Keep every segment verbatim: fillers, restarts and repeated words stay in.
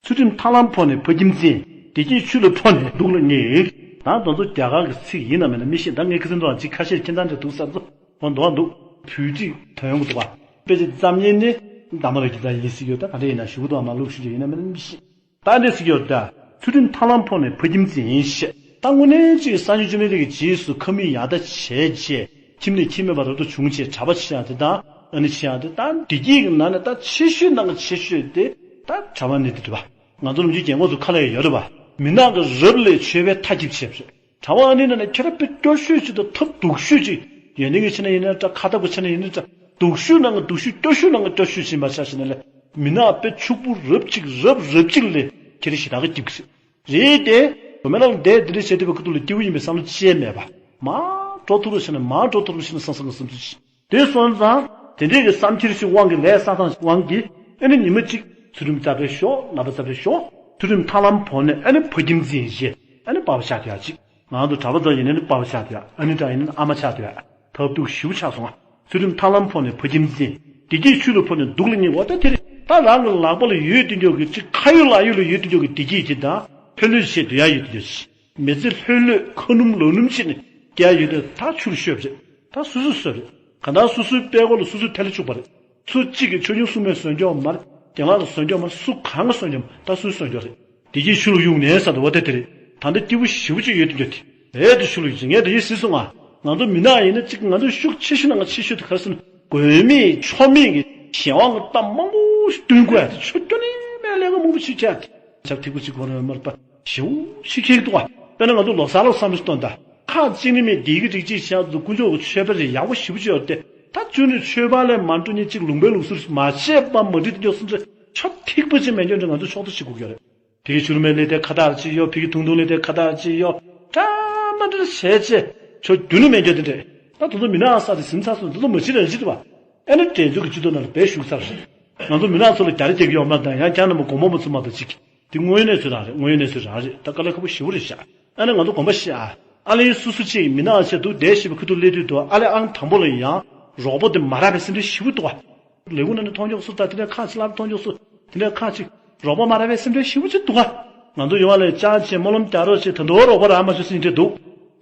ཚུལ་ཁྲིམས་ཐར་ལམ་ཕོག་ནས་ཕ་ཁྱིམ་འཛིན། བདེ་སྐྱིད་ཆུ་ལ་ཕོག་ནས་སྡུག་ལ་བསྔལ། ད་དེ་ཚོ་རྒྱ་གར་གྱི་ཚིག་ཡིན་ནམ་མིན་ན་མི་ཤེས། ད་ངས་ཁ་སང་དུའང་ཅིག་ཁ་ཤས་ཁྱེད་རང་འདྲ་འདུག་བསམ་ཚོ་འོ་འདུག་འདུག་བོད་ཀྱི་དོན་ཡོང་གི་འདུག་པ། དཔེ་ཆ་ཙམ་ཉན་ནི་འདབ་མ་ར་གྱི་ད་ཡིན་སྲིད་ཡོད། ད་ག་འདྲ་ཡིན་ན་ཞུ་གི་འདུག་ཨ་མ་ལུག་ཞུ་རྒྱུ་ཡིན་ནམ་མིན་ན་མི་ཤེས། ད་འདྲ་སྲིད་ཡོད་ད། ཚུལ་ཁྲིམས་ཐར་ལམ་ཕོག་ནས་ཕ་ཁྱིམ་འཛིན་ཞེས། ད་དངོས་གནས་ཅིག་སངས་རྒྱས་བཅོམ་ལྡན་འདས་ཀྱི་རྗེས་སུ་ཁ་མིག་ཡར་ལྟ་བྱས་རྗེས་ཁྱིམ་ནས་ཁྱིམ་མེད་པ་རབ་ཏུ་བྱུང་བྱས་གྲྭ་པ་བྱེད་ཡག་དེ་དང་ཨ་ནི་བྱེད་ཡག་དེ་དང་བདེ་སྐྱིད་ཀྱི་ནང་ནས་ད་ཆེ་ཤོས་ནང་གི་ཆེ་ཤོས་དེ་ད་གྲྭ་པ་ནི་དེ་རེད་པ། ང་ཚོ་ནམ་རྒྱུན་རྒན་གོག་ཚོ་ཁ་ལ་ཡང་ཡོད་རེད་པ། མི་ནག་གི་རབས་ལས་ཆོས་པའི་མཐའ་འཁྱེར་བྱས་པ་རེད། གྲྭ་པ་ཨ་ནི་ནང་ནས་ཁྱེད་རང་དཔེ་སྐྱོ་ཤོས་ཅིག་དང་ཐབས་སྡུག་ཤོས་ཅིག་ཡོན་ཏན་གྱི་ཆ་ནས་ཡིན་ན་འདྲ། ཁ་འདབ་ཀྱི་ཆ་ནས་ཡིན་ན་འདྲ། སྡུག་ཤོས་ནང་གི་སྡུག་ཤོས་སྐྱོ་ཤོས་ནང་གི་སྐྱོ་ཤོས་ཡིན་པ་ཆ་བཞག་ན་ལས་མི་ནག་དཔེ་ཕྱུག་པོ་རབས་གཅིག་རབས་རབས་གཅིག་ལས་ཁྱེད་རང་ཞེ་དྲག་གི་སྐྱིད་གི་རེད། རེད་དེ། བུད་མེད་ལ་འདས་འདི་འདྲ་བྱས་བསྡད་པའི་ཁ་ཐུག་ལ་སྐྱིད་པོ་ཡིན་པའི་བསམ་བློ་ཅི་ཡང་མེད་པ། མར་འགྲོ་ཐུབ་རུ་བྱས་ན་མར་འགྲོ་ཐུབ་རུ་བྱས་ན་བསམ་བསམ་གི་བསམ་ཚུལ་ཞིག་དེ་སོང་ཙང་དེ་འདྲས་ཀྱི་བསམ་འཁྱེར་ཞིག་དབང་གིས་ལས་བསགས་སྟངས་ཤིག་དབང་གིས་ཨེ་ནི་ཉི་མ་གཅིག་ཚུལ་ཁྲིམས་རྩ་བྲལ་ཤོག་ལག་པ་རྩ་བྲལ་ཤོག་ཚུལ་ཁྲིམས་ཐར་ལམ་ཕོག་ནས་ཨེ་ནི་ཕ་ཁྱིམ་འཛིན་ཞེས་ཨེ་ནི་པ་ཕ་ཆགས་བསྡད་ཡག་ཅིག་ང་ཚོ་གྲྭ་པ་ཚོ་ཡིན་ན་ནི་པ་ཕ་ཆགས་བསྡད་ཡག་ཨ་ནི་འདྲ་ཡིན་ན་ནི་ཨ་མ་ཆགས་བསྡད་ཡག་ཐབས་སྡུག་ཞེ་པོ་ཆགས་སོང་ང་། ཚུལ་ཁྲིམས་ཐར་ལམ་ཕོག་ནས་ཕ་ཁྱིམ་འཛིན། བདེ་སྐྱིད་ཆུ་ལ་ཕོག་ནས་སྡུག་ལ་བསྔལ་བ་ད་དེ་རེད། ད་རང་གི་ལག་པ་ལ་ཡོད་དུས་འཇོག་གི་ཅིག་ཁ་ཡོད་ལག་ཡོད་ལ་ཡོད་དུས་འཇོག་གི་བདེ་སྐྱིད་ཅིག་དང་ལྷོད་ལྷོད་བྱེད་སྡོད་ཡག་ཡོད་དུས་འཇོག་ཅིག་མི་ཚེ་ལྷོད་ལྷོད་ཁ་སྣུམ་ལག་སྣུམ་བྱེད་ནས་སྐྱེ་ཡག་ཡོད་དུས་ད་ཆུ་ལ་ཤོད་པ་རེད། ད་སོ་སོས་བཟོས་རེད། གང་ལྟར་སོ་སོའི་པད་ཀོ་ལ་སོ་སོས་ཐལ་ལེ་བཅུག་པ་རེད། སུ་གཅིག་གིས་ཆོས་སྐྱོང་སྲུང་མས་བཟོས་འཇོག་མ་རེད། རྒན་ལགས་ལ་བཟོས་འཇོག་མ་རེད། སུ་གང་གིས་བཟོས་འཇོག་མ་རེད། ད་སོ་སོས་བཟོས་འཇོག་རེད། བདེ་སྐྱིད་ཆུ་ལ་གཡུགས་ནས་ཟེར་འདུག་བ་དེ་དེ་རེད། ད་ལྟ་སྐྱིད་པོ་ཞེ་པོ་ཅིག་ཡོད་དུས་འཇོག་དེ་རེད་དེ་ཆུ་ལ་གཡུགས་ངས་དེ་ཡིན་སྲིད་སོང་ང་། ང་ཚོ་མི་ནག་ཡིན་ན་གཅིག་ང་ཚོ་ཤུགས་ཆེ་ཤོས་ནང་ཆེ་ཤོས་དེ་ག་རེ་ཟེར་ན་དགོས་མེད་ཆོ་མེད་ཀྱི་གཞན་དབང་གི་གཏམ་མང་པོ་ཞིག་བཏོན་དགོས་ཡ་དེ་ཆོ་སྐྱོ་ནས་མེད་ལས་ཀ་མང་པོ་ཞིག་བྱས་ཏེ་ཆབ་ཐིག་པོ་ཅིག་གོ་ན་མར་པ་ཞེ་པོ་ཞིག་ཁེག་འདུག་བ། དཔེར་ན་ང་ཚོ་ལོ་གསར་ལ་བསམ་བློ་གཏོང་དང་། ཁག་ཅིག་ནི་མི་འདི་གི་རིགས་གཅིག་བྱས་ཚོ་དཀོན་མཆོག་གི་མཆོད་པ་རེ་ཡག་པོ་ཞེ་པོ་ཅིག་ཡོད་དེ་ད་ཅུང་ནི་མཆོད་པ་ལས་མ་འགྲོ་ནི་གཅིག་ལུང་པའི་ལུགས་སྲོལ་མ་བྱས་པ་མ་འགྲིག་དེ་འཇོག་སོང་ཚེ་ཆོ་ཐིག་པོ་ཅིག་མེད་འཇོག་འདྲ་ང་ཚོ་ཕྱོགས་བསྡུ་བྱེད་དགོས་ཀྱི་རེད། ཕ་གི་ཆུ་ལུ་མེ་ལེ་དེ་ཁ་བཏགས་ཅིག་གཡོག་ཕ་གི་ཐུང་ཐུང་ལེ་དེ་ཁ་བཏགས་ཅིག་གཡོག་ཁྲ་མ་འདྲ་བྱས་ཅེ་ཆོ་རྒྱུ་ནི་མེད་འགྱོ་དེ་འདྲས། ད་དུ་ཚོ་མི་ནག་ས་དེ་ཟིན་ཚ་སོང་དུ་ཚོ་མ་ཕྱི་ར་ཕྱི་དུ་བ། ཨེ་ནི་འགྲན་རྩོད་ཀྱི་སྤྱི་ཚོགས་ནང་ལ་བེད་ཞུགས་ཚར་རེད། ང་ཚོ་མི་ནག་ཚོ་ལ་རྒྱ་རེ་རྒྱག་གི་ཡོད་མ་དང་ཡང་རྒྱ་ནང་མ་དགོངས་པ་མ་ཚུམ་མ་དང་གཅིག་དེ་དངོས་ཡོད་གནས་ཚུལ་རང་རེད། དངོས་ཡོད་གནས་ཚུལ་རང་རེད། ད་དཀའ་ལས་ཁག་པོ་ཞེ་པོ་རེད་ཤག་ཨ་ནི་ང་ཚོ་དགོངས་པ་བཞེས་ཨ། ཨ་ལེ་སུ་སུ་གཅིག་མི་ནག་ཆེད་དུ་བསྡད་ཞེ་པོ་ཁུ་ཐུག་སླེབས་དུས་དུ་ཨ་ལེ་ཨང་དང་པོ་ལ་ཡང་རོགས་པ་དེ་མ་རག་པའི་སེམས་ཁྲལ་ཞེ་པོ་འདུག་བ། ལས་ཁུངས་ནང་ནས་མཐོང་ཆོག་སུ་ད་དེ་འདྲ་ཁག་ཅིག་ལབ་མཐོང་ཆོག་སུ་དེ་འདྲ་ཁག་ཅིག་རོགས་པ་མ་རག་པའི་སེམས་ཁྲལ་ཞེ་པོ་ཅིག་འདུག་ག་ང་ཚོ་ཡོང་བ་ལས་ཅང་ཆེ་སྨོན་ལམ་རྒྱག་རོགས་བྱེད་ད་དུང་རོགས་པ་རག་མ་བྱུང་ཟིན་འདྲ་འདུག་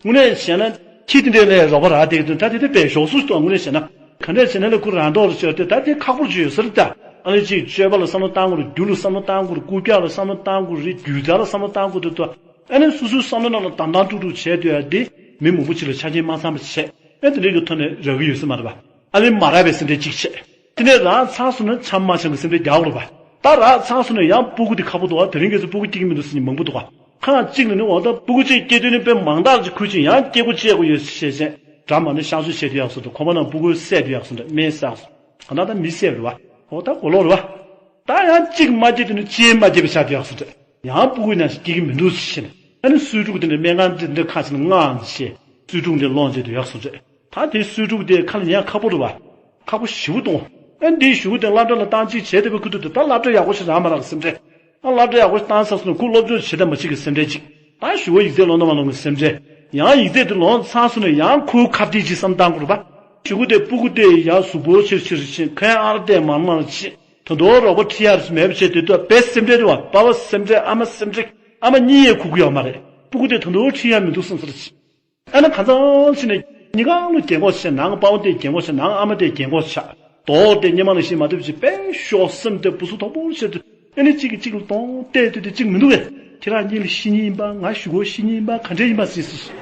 དངོས་གནས་བྱས་ན་ཁྱི་དེ་འདྲས་ལས་རོགས་པ་རག་བསྡད་ཀྱི་འདུག་ད་དེ་དེ་བས་ཞོག་སུ་འདུག་དངོས་གནས་བྱས་ན་ག་འདྲས་བྱས་ན་ལས་ཁུ་རང་ཐོག་རུ་བྱོས་ཏེ་ད་དེ་ཁག་པོར་བརྗོད་ཡོད་ཟེར་ད། ཨ་ནི་ཅིག་སྤྱོད་པ་ལ་བསམ་བློ་བཏང་དགོས་རེད། རྒྱུ་ལ་བསམ་བློ་བཏང་དགོས་རེད། རྐུབ་བཀྱག་ལ་བསམ་བློ་བཏང་དགོས་རེད། རྒྱུ་རྫས་ལ་བསམ་བློ་བཏང་དགོས་རེད་དོ། ཨ་ནི་སོ་སོའི་བསམ་བློ་ནང་ལ་དང་དང་སྤྲུག་སྤྲུག་བྱས་སྡོད་ཡ་འདི་མི་མང་པོ་ཅིག་ལ་ཆ་རྐྱེན་མ་ཚང་བ་བྱས་ཨེ་དེ་འདྲའི་གི་ཐོག་ནས་རག་གི་ཡོད་ས་མ་རེད་པ། ཨ་ལེ་མ་རག་པའི་སེམས་ཁྲལ་གཅིག་བྱས། དེ་ནས་རག་ཚར་སོང་ན་འཆམ་མ་འཆམ་གི་སེམས་ཁྲལ་རྒྱག་དགོས་རེད་པ། ད་རག་ཚར་སོང་ན་ཡང་སྤུ་གུ་དེ་ཁག་པོ་འདུག་བ། དེ་རིང་ཁ་སང་སྤུ་གུ་སྐྱེ་གི་མི་འདུག་ཟེར་མཁན་མང་པོ་འདུག་བ། ཁག་གཅིག་ལ་ནི་འོ་ད་སྤུ་གུ་གཅིག་སྐྱེ་དུས་ནི་དཔེ་མང་དག་ཅིག་ཁུར་ཅིག་ཡང་སྐྱེ་སྒོ་བཅད་དགོས་ཡོད་ཟེར་བྱས་ཙང་འདྲ་མ་ནི་གཤག་བཅོས་བྱེད་དུ་ཡག་སོང་འདྲ། ཁོ་པ་ནང་སྤུ་གུ་བསད་དུ་ཡག་སོང་འདྲ། སྨན་བསགས་སོང་། གང་ལྟར་ད་མི་བསད་རེད་བ། འོ་ད་གོ་ལོག་རེད་བ། ད་ཡང་གཅིག་མ་སྐྱེས་དུས་ནི་གཅིག་མ་སྐྱེས་པ་ཆགས་དུ་ཡག་སོང་འདྲ། ཡང་སྤུ་གུ་ནང་བཞིན་སྐྱེ་གི་མི་འདུག་ཟེར་བྱས་ནས་ཨ་ནི་གསོས་ཕྲུག་དེ་འདྲ་སྨན་ཁང་འདི་འདྲ་ཁག་ཅིག་ནས་མངགས་བྱས་གསོས་ཕྲུག་འདི་སློང་བྱེད་དུ་ཡག་སོང་འདྲ། ད་དེ་གསོས་ཕྲུག་དེ་ཁ་ལ་ཉན་ཁག་པོ་རེད་བ། ཁག་པོ་ཞེ་པོ་གཏོང་། ཨ་འདིའི་གཞུག་གུ་དེ་སློབ་གྲྭ་ལ་བཏང་ཅིག་བྱས་དེ་བས་ཁུ་ཐུག་དེ་ད་སློབ་གྲྭ་ཡག་པོ་ཞིག་རག་མ་རག་གི་སེམས་ཁྲལ། ཨ་སློབ་གྲྭ་ཡག་པོ་ཞིག་བཏང་ཚར་སོང་ན་ཁོ་སློབ་སྦྱོང་བྱེད་དང་མ་བྱེད་ཀྱི་སེམས་ཁྲལ་ཅིག་ད་གཞུག་གུ་ཡིག་ཚད་ལོན་དང་མ་ལོན་གྱི་སེམས་ཁྲལ། ཡང་ཡིག་ཚད་དེ་ལོན་ཚར་སོང་ན་ཡང་ཁོའི་ཁ་གཏད་ཅིག་བསམ་བཏང་དགོས་རེད་པ། གཞུག་གུ་དེ་སྤུ་གུ་དེ་ཡར་གཟུགས་པོ་ཆེར་ཆེར་ཕྱིན། ཁོའི་ཨར་ཏེ་མང་མང་ཕྱིན། ད་དུང་རོགས་པ་ཁྲིད་ཡག་མེད་པ་བྱས་དེ་དུས་པའི་སེམས་ཁྲལ་རེད་བ། པ་ཕ་སེམས་ཁྲལ། ཨ་མ་སེམས་ཁྲལ། ཨ་མ་གཉིད་ཡང་ཁུག་གི་ཡོད་མ་རེད། སྤུ་གུ་དེ་ད་དུང་ཁྲིད་ཡག་མི་འདུག་བསམ་ས་རེད། ཨ་ནི་གང་ཚང་ཕྱིན་ནས་གཉིས་ཀ་ལོ་རྒན་གོག་ཆགས། ནང་པ་ཕ་དེ་རྒན་གོག་ཆགས། ནང་ཨ་མ་དེ་རྒན་གོག་ཆགས། རྡོག་དེ་སྙེ་མ་ནང་བཞིན་མ་ཐུབ་ཅིག་དཔེ་ཤོག་སེམས་དེ་སྦུ་སུ་དོག་པོ་བྱས་དུས་ཨ་ནི་གཅིག་གིས་གཅིག་ལ་གདོང་གཏད་དུས་དེ་གཅིག་མི་འདུག་གས། ཁྱེད་རང་གཉིད་ལ་ཤི་ཉེན་ཡིན་པ། ང་གཞུག་གུ་ཤི་ཉེན་ཡིན་པ། ག་འདྲས་ཡིན་པ་ཟེར་སོ།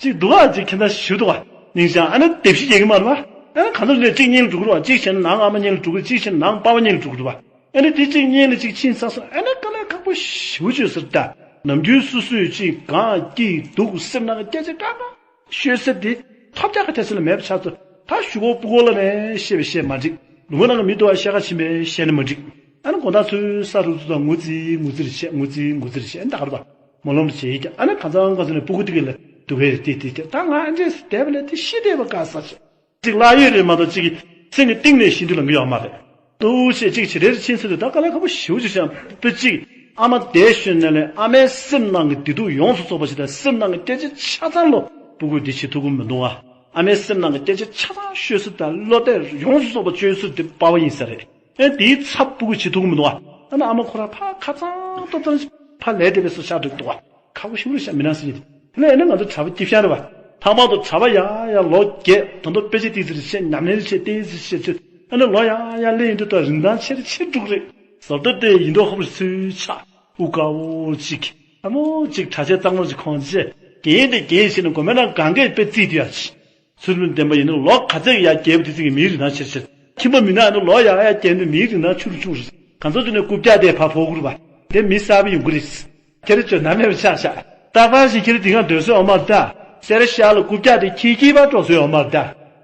གཅིག་འདུག་ཨ། གཅིག་ཁྱེད་ཚོ་ཞུ་འདུག་ཨ། ནིང་ཞང་ཨ་ནི་སྡེབ་བཞི་རྒྱག་གི་མ་རེད་པ། ཨ་ནི་གང་ལྟར་ལས་གཅིག་གཉིད་ལ་འགྲོ་གི་རེད་པ། གཅིག་བྱས་ན་ནང་ཨ་མ་གཉིད་ལ་འགྲོ་གི་རེད། གཅིག་བྱས་ན་ནང་པ་ཕ་གཉིད་ལ་འགྲོ་གི་རེད་པ། ཨ་ནི་དེ་གཅིག་གཉིད་ལ་གཅིག་ཕྱིན་ཚར་སོང་། ཨ་ནི་དཀའ་ལས་ཁག་པོ་ཞེ་པོ་ཅིག་ཟེར་ད། ནམ་རྒྱུན་སོ་སོས་ཅིག་གང་སྐྱིད་སྡུག་སེམས་ནང་གི་སྐད་ཆ་ཀ་ཀ་ཤོད་ས་དེ་ཐབས་ཆག་ག་ཐེ་ཚོམ་ལ་མེད་པ་ཆགས་སོང་། ད་གཞུག་གུ་སྤུ་གུ་ལ་ནས་བཤད་པས་བཤད་མ་འགྲིག་ལུང་པ་ནང་གི་མི་དུ་བ་བཤད་ཁ་ཕྱིན་པས་བཤད་ནི་མ་འགྲིག་ཨ་ནི་དགོང་དག་ཚོའི་ས་རུབ་ཚུ་དང་ངུ་ཙི་ངུ་ཙིར་བཤད། ངུ་ཙི་ངུ་ཙིར་བཤད། ཨ་ནི་ད་ག་རུ་བ་མོ་ལོམ་རེ་བྱེད་ཡིག་ཀྱང་ཨ་ནི་གང་ཚང་གང་ཚང་ནས་སྤུ་གུ་དེ་ག་ལ་དུ་བས་རེ་དེ་དེ་དེ་ད་ང་ཨ་འདྲས་བསྡད་པ་ལས་དེ་ཤི་བསྡད་པ་དཀའ་ས་ཆེ། གཅིག་བརླག་ཡོད་རེད་མ་གཏོགས་གཅིག་གི་སེམས་ཀྱི་གཏིང་ནས་ཤི་དུས་ལང་གི་ཡོད་མ་རེད། ཏུའུ་ཞེས་གཅིག་ཇེ་རེར་ཕྱིན་ཚུལ་དུ་ད་དཀའ་ལས་ཁག་པོ་ཞེ་པོ་ཅིག་བྱུང་། དཔེ་གཅིག་ཨ་མ་འདས་ཤོར་ནས་ལས་ཨ་མའི་སེམས་ནང་གི་བདེ་སྡུག་ཡོངས་སུ་རྫོགས་པ་ཞིག་དང་སེམས་ནང་གི་སྐད་ཆ་ཆ་ཚང་ལོ་སྤུ་གུས་འདི་བྱེད་ཐུབ་ཀྱི་མི་འདུག་ཨ། ཨ་མའི་སེམས་ནང་གི་སྐད་ཆ་ཆ་ཚང་ཤོད་ས་དང་བློ་གཏད་ཡོངས་སུ་རྫོགས་པ་བཅོལ་ས་དེ་པ་ཕ་ཡིན་ས་རེད། ཨེ་དེའི་ཚབ་སྤུ་གུ་བྱེད་ཐུབ་ཀྱི་མི་འདུག་བ། ཨ་ན་ཨ་མ་ཁོ་རང་ཕར་ཁ་ཚང་ཏོག་ཙམ་ཕར་ལས་དེ་བས་སུ་ཤར་འགྲོ་གི་འདུག་བ། ཁག་པོ་ཞེ་པོ་རེད་ཤག་མི་ནག་སྲིད་ཀྱི་དེ། དེ་ལས་ཨེ་ན་ང་ཚོ་གྲྭ་པ་སྐྱིད་ཤང་རེད་བ། ཐ་མ་དུ་གྲྭ་པ་ཡ་ཡ་ལོ་བརྒྱད་ད་དུང་དཔེ་ཆ་ཏིག་ཙི་རེ་བཤད། ཉམས་ལེན་རེ་བྱེད། ཏིག་ཙི་བཤད་ཚུལ་ཨ་ནི་ལོ་ཡ་ཡ་སླེབས་ཡིན་དུས་ད་རིན་ཐང་ཆེ་རེ་ཆེ་འགྲོ་གི་རེད། ཟབ་ཏོ་དེ་ཡིན་མདོག་ཁ་པོ་ཚུལ་ཆགས་དབུ་དཀར་པོ་གཅིག་ལྷ་མོ་གཅིག་གྲྭ་ཆས་གཙང་མ་གཅིག་གོན་བྱས་རྒན་དེ་རྒན་བྱས་ནས་དགོན་པའི་ནང་གང་གས་དཔེ་བརྩིས་དུས་ཡ་ཆེ། ཚུལ་མིན་བསྟན་པ་ཡིན་ན་ལོ་ག་ཚད་ཀྱི་ཡ་རྒྱལ་པོ་དེ་ཚོ་གི་མིའི་རིན་ཐང་ཆེར་ཆེར། ཁྱིམ་པ་མི་ནག་ནི་ལོ་ཡ་ཡ་རྒྱལ་ནི་མིའི་རིན་ཐང་ཆུ་རུ་ཆུ་རུ། གང་ཚོ་ཚོ་ནས་རྐུབ་བཀྱག་དེ་ཕར་ཕོག་གི་རེད་བ། དེ་མི་གསར་པ་ཡོང་གི་རེད། ཁྱེད་རང་ཚོས་ནམ་ཡང་ཆགས་ཤག་རྟག་པར་ཞིག་ཁྱེད་རང་དེ་གང་སྡོད་སྲོལ་ཡོད་མ་རེད་ད། སེ་ར་ཤར་ལ་རྐུབ་བཀྱག་དེ་ཁྱེར་ཁྱེར་བར་འགྲོ་སྲོལ་ཡོད་མ་རེད་ད།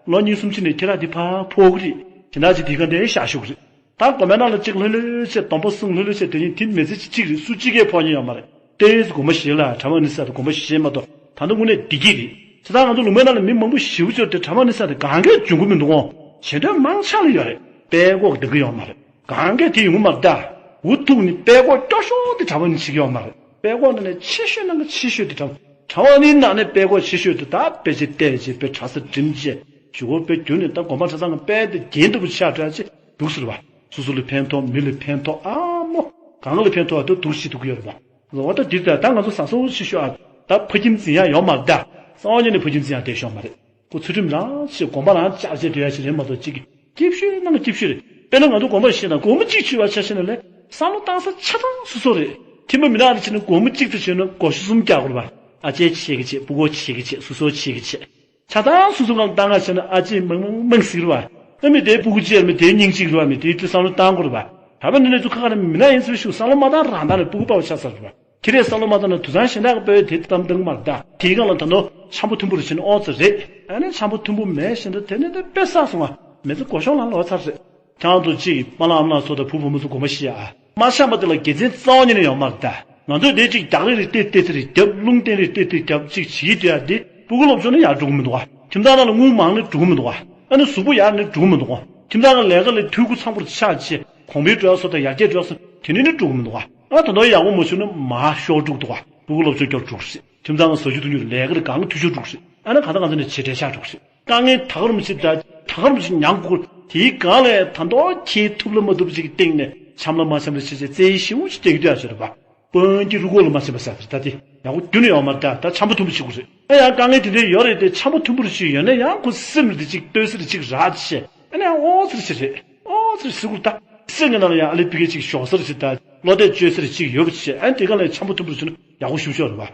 ལོ་གཉིས་གསུམ་ཕྱིན་ནས་ཁྱེད་རང་དེ་ཕར་ཕོག་གི་རེད། ཁྱེད་རང་ཚོས་དེ་གང་དེ་བཞག་ཤོག་གི་རེད། ད་དགོན་པའི་ནང་ལ་གཅིག་ལྷོད་ལྷོད་བྱས། སྡོང་པོ་གསུམ་ལྷོད་ལྷོད་བྱས། དེ་ཉིན་དེ་མི་ཚེ་གཅིག་རེད། སུ་གཅིག་གིས་ཕོག་མཁན་ཡོད་མ་རེད། ཏོག་ཙམ་དགོངས་པ་བཞེས་ལ། གྲྭ་པ་ནི་ས་དང་དགོངས་པ་བཞེས་མ་གཏོགས་ད་ལྟ་དངོས་གནས་བདེ་སྐྱིད་རེད། བྱས་ཙང་ང་ཚོ་ལུང་པའི་ནང་ལ་མི་མང་པོ་ཞེ་པོ་ཅིག་ཡོད་དེ་གྲྭ་པ་ནི་ས་དེ་གང་གས་འཇོན་གི་མི་འདུག་ཨོ། ཞེ་འདོད་མང་ཆེ་ལ་ཡོད་རེད། དཔེ་ཀློག་འདང་གི་ཡོད་མ་རེད། གང་གས་དེ་ཡོང་གི་མ་རེད་ད། འུ་ཐུག་ནི་དཔེ་ཀློག་སྐྱོ་ཤོས་དེ་གྲྭ་པ་ནི་བྱེད་ཀྱི་ཡོད་མ་རེད། དཔེ་ཀློག་ནང་ནས་ཆེ་ཤོས་ནང་གི་ཆེ་ཤོས་དེ་གྲྭ་པ། གྲྭ་པ་ནི་ནང་ནས་དཔེ་ཀློག་ཆེ་ཤོས་དེ་ད་དཔེ་ཆ་བལྟས་བྱས། དཔེ་གྲྭ་ས་འགྲིམས་བྱས། གཞུག་གུ་དཔེ་བསྒྱུར་ནས་ད་དགོན་པ་གྲྭ་ཚང་གི་དཔེ་དེ་རྒྱན་ལྟ་བུ་ཆགས་འདྲ་བྱས་འདུག་ཟེར་བ། སོ་སོ་ལ་ཕན་ཐོགས། མི་ལ་ཕན་ཐོགས། ཨ་མོ། གང་ལ་ཕན་ཐོགས་ད་འདུག་བྱེད་ཐུབ་ཀྱི་ཡོད་རེད་པ། ལོ་བ་ད་འདིར་ད་ད་ང་ཚོ་བཟང་སོང་ཞིག་ཤོག་ཨ། ད་ཕ་ཁྱིམ་འཛིན་ཡག་ཡོད་མ་རེད་ད། སང་ཉིན་ནས་ཕ་ཁྱིམ་འཛིན་ཡག་བསྡད་ཤོག་མ་རེད། ཁོ་ཚུལ་ཁྲིམས་རང་བྱེད། དགོན་པ་རང་བཅག་བྱས་སྡོད་ཡག་ཞིག་རེད་མ་གཏོགས། གཅིག་གི་སྐྱིད་ཤོས་ནང་གི་སྐྱིད་ཤོས་རེད། དཔེར་ན་ང་ཚོ་དགོན་པ་ཞིག་དང་སྒོར་མོ་གཅིག་བྱས་པ་ཆ་བཞག་ན་ལས་བསམ་བློ་བཏང་ས་ཆ་ཚང་སོ་སོ་རེད། ཁྱིམ་པ་མི་ནག་རེ་བྱས་ན་སྒོར་མོ་གཅིག་ཙམ་བྱས་ན་སྒོར་བཅུ་གསུམ་རྒྱག་དགོས་རེད་པ། ཨ་ཅེ་བྱེད་ཀྱི་བྱེད། སྤུ་གུ་བྱེད་ཀྱི་བྱེད། སོ་སོ་བྱེད་ཀྱི་བྱེད། ཆ་ཚང་སོ་སོ་གང་བཏང་ག་བྱས་ན་ཨ་ཅེ་མང་མང་མང་ཟིག་རེད་པ། ཨ་མི་དེའི་སྤུ་གུ་གཅིག་ཨ་མི་དེའི་སྙིང་གཅིག་རེད་པ། མི་དེའི་དུས་བསམ་བློ་བཏང་དགོས་རེད་པ། ད་བ་འདི་ནས་ཚུར་ཁ་ཁ་ནས་མི་ནག་ཡིན་ཟེར་ཞུ། བསམ་བློ་མ་བཏང་རང་བཏང་ནས་སྤུ་གུ་པ་བ་ཆགས་ཚར་རེད་པ། ཁྱེད་རས་བསམ་བློ་མ་བཏང་ན་དུས་བཟང་གཞན་དག་གི་དཔེ་དེ་གཏམ་བཏང་གི་མ་རེད་ད། དེའི་སྒང་ལ་ད་ནོ་འཆམ་པོ་མཐུན་པོ་རུ་ཕྱིན་ཨོ་ཙི་རེད། ཨ་ནི་འཆམ་པོ་མཐུན་པོ་མེད་བཞིན་དུ་དེ་ནས་དེ་དཔེ་བསགས་སོང་བ། མི་ཚེ་སྒོ་གཤོང་ལ་ལོག་ཚར་རེད། ཁྱང་དུ་གཅིག་པཱ་ལགས་ཨ་མ་ལགས་ཚོ་དང་བུ་བུ་མོ་ཚོ་དགོངས་པ་བཞེས་ཨ། མ་འཆམ་པ་དེ་ལ་དགེ་མཚན་རྩ་བ་ཉིད་ནས་ཡོད་མ་རེད་ད། ང་ཚོས་དེ་གཅིག་རྒྱག་རེས་རེ་ཏེ་ཏེ་ཚེ་རེ་རྒྱབ། རླུང་བསྟན་རེ་ཏེ་ཏེ་རྒྱབ། གཅིག་བྱེད་ཀྱི་དུས་ཨ་དེ་སྤུ་གུ་སློབ་སྦྱོང་ནི་ཡར་འགྲོ་གི་མི་འདུག་བ། ཁྱིམ་ཚང་ནང་ལ་དངུལ་མང་ནི་འགྲོ་གི་མི་འདུག་བ། ཨ་ནི་གཟུགས་པོ་ཡར་ནི་འགྲོ་གི་མི་འདུག་བ། ཁྱིམ་ཚང་གི་ལས་ཀ་ལས་འཐུས་སྒོ་ཚང་པོར་ཆགས་བྱས་གོང་འཕེལ་འགྲོ་ཡ་སོགས་དང་ཡར་རྒྱས་འགྲོ་ཡ་སོགས་དེ་ནི་ནི་འགྲོ་གི་མི་འདུག་བ། ཨ་ད་དུང་ཡག་པོ་མ་བྱུང་ན་མར་ཤོར་འགྲོ་གི་འདུག་བ། སྤུ་གུ་སློབ་སྦྱོང་སྐྱོར་འགྲོ་གི་རེད། ཁྱིམ་ཚང་གི་ཟ་རྒྱུ་འཐུང་རྒྱུ་ལས་ཀ་རེ་གང་གི་འཐུས་ཤོར་འགྲོ་གི་རེད། ཨ་ནི་གང་ལྟར་གང་ལྟར་ནས་བྱེད་འབྲས་ཆགས་འགྲོ་གི་རེད། དཀའ་ངལ་ད་ག་རུ་མི་བྱེད་ད། ད་ག་རུ་མི་བྱེད་མྱང་དགོས། དེའི་སྒང་ལས་ད་མདོག་ཁྱེད་ཐུབ་ལ་མ་ཐུབ་ཅིག་གི་སྟེང་ནས་འཆམ་ལ་མ་འཆམ་ལ་བྱེད་བྱེད་བཙན་ཤེད་ཅིག་སྟེར་གྱི་འདུག་ཡ་ཟེར་བ། དཔོན་གྱི་རུ་སྐོར་ལ་མ་འཆམ་པ་ཟེར་བ་ད་དེ་ཡག་པོ་རྒྱུན་ནས་ཡོད་མ་རེད་ད། ད་འཆམ་པོ་མཐུན་པོ་བྱེད་དགོས་རེད། ཨ་ཡང་དཀའ་ངལ་དེ་འདྲ་ཡོད་རེད་དེ། འཆམ་པོ་མཐུན་པོ་རེ་ཞིག་ཡོད་ན་ཡང་ཁོ་སེམས་རེ་ཅིག་ལྟོས་ས་རེ་ཅིག་རག་བྱས། ཨ་ནི་ཡང་ཨོ་ཙི་རེ་ཅིག་རེད། ཨོ་ཙི་རེ་ཟེར་དགོས་རེད་ད། སེམས་ཀྱི་ནང་ལ་ཡང་ཨ་ལེ་ཕི་གེ་ཅིག་ཞོག་ས་རེ་ཅིག་ད། བློ་གཏད་བཅོལ་ས་རེ་ཅིག་ཡོད་པ་བྱས། ཨ་ནི་དེ་ག་ལས་འཆམ་པོ་མཐུན་པོ་རེ་བྱུང་ན་ཡག་པོ་ཞེ་པོ་ཅིག་ཡོད་རེད་པ།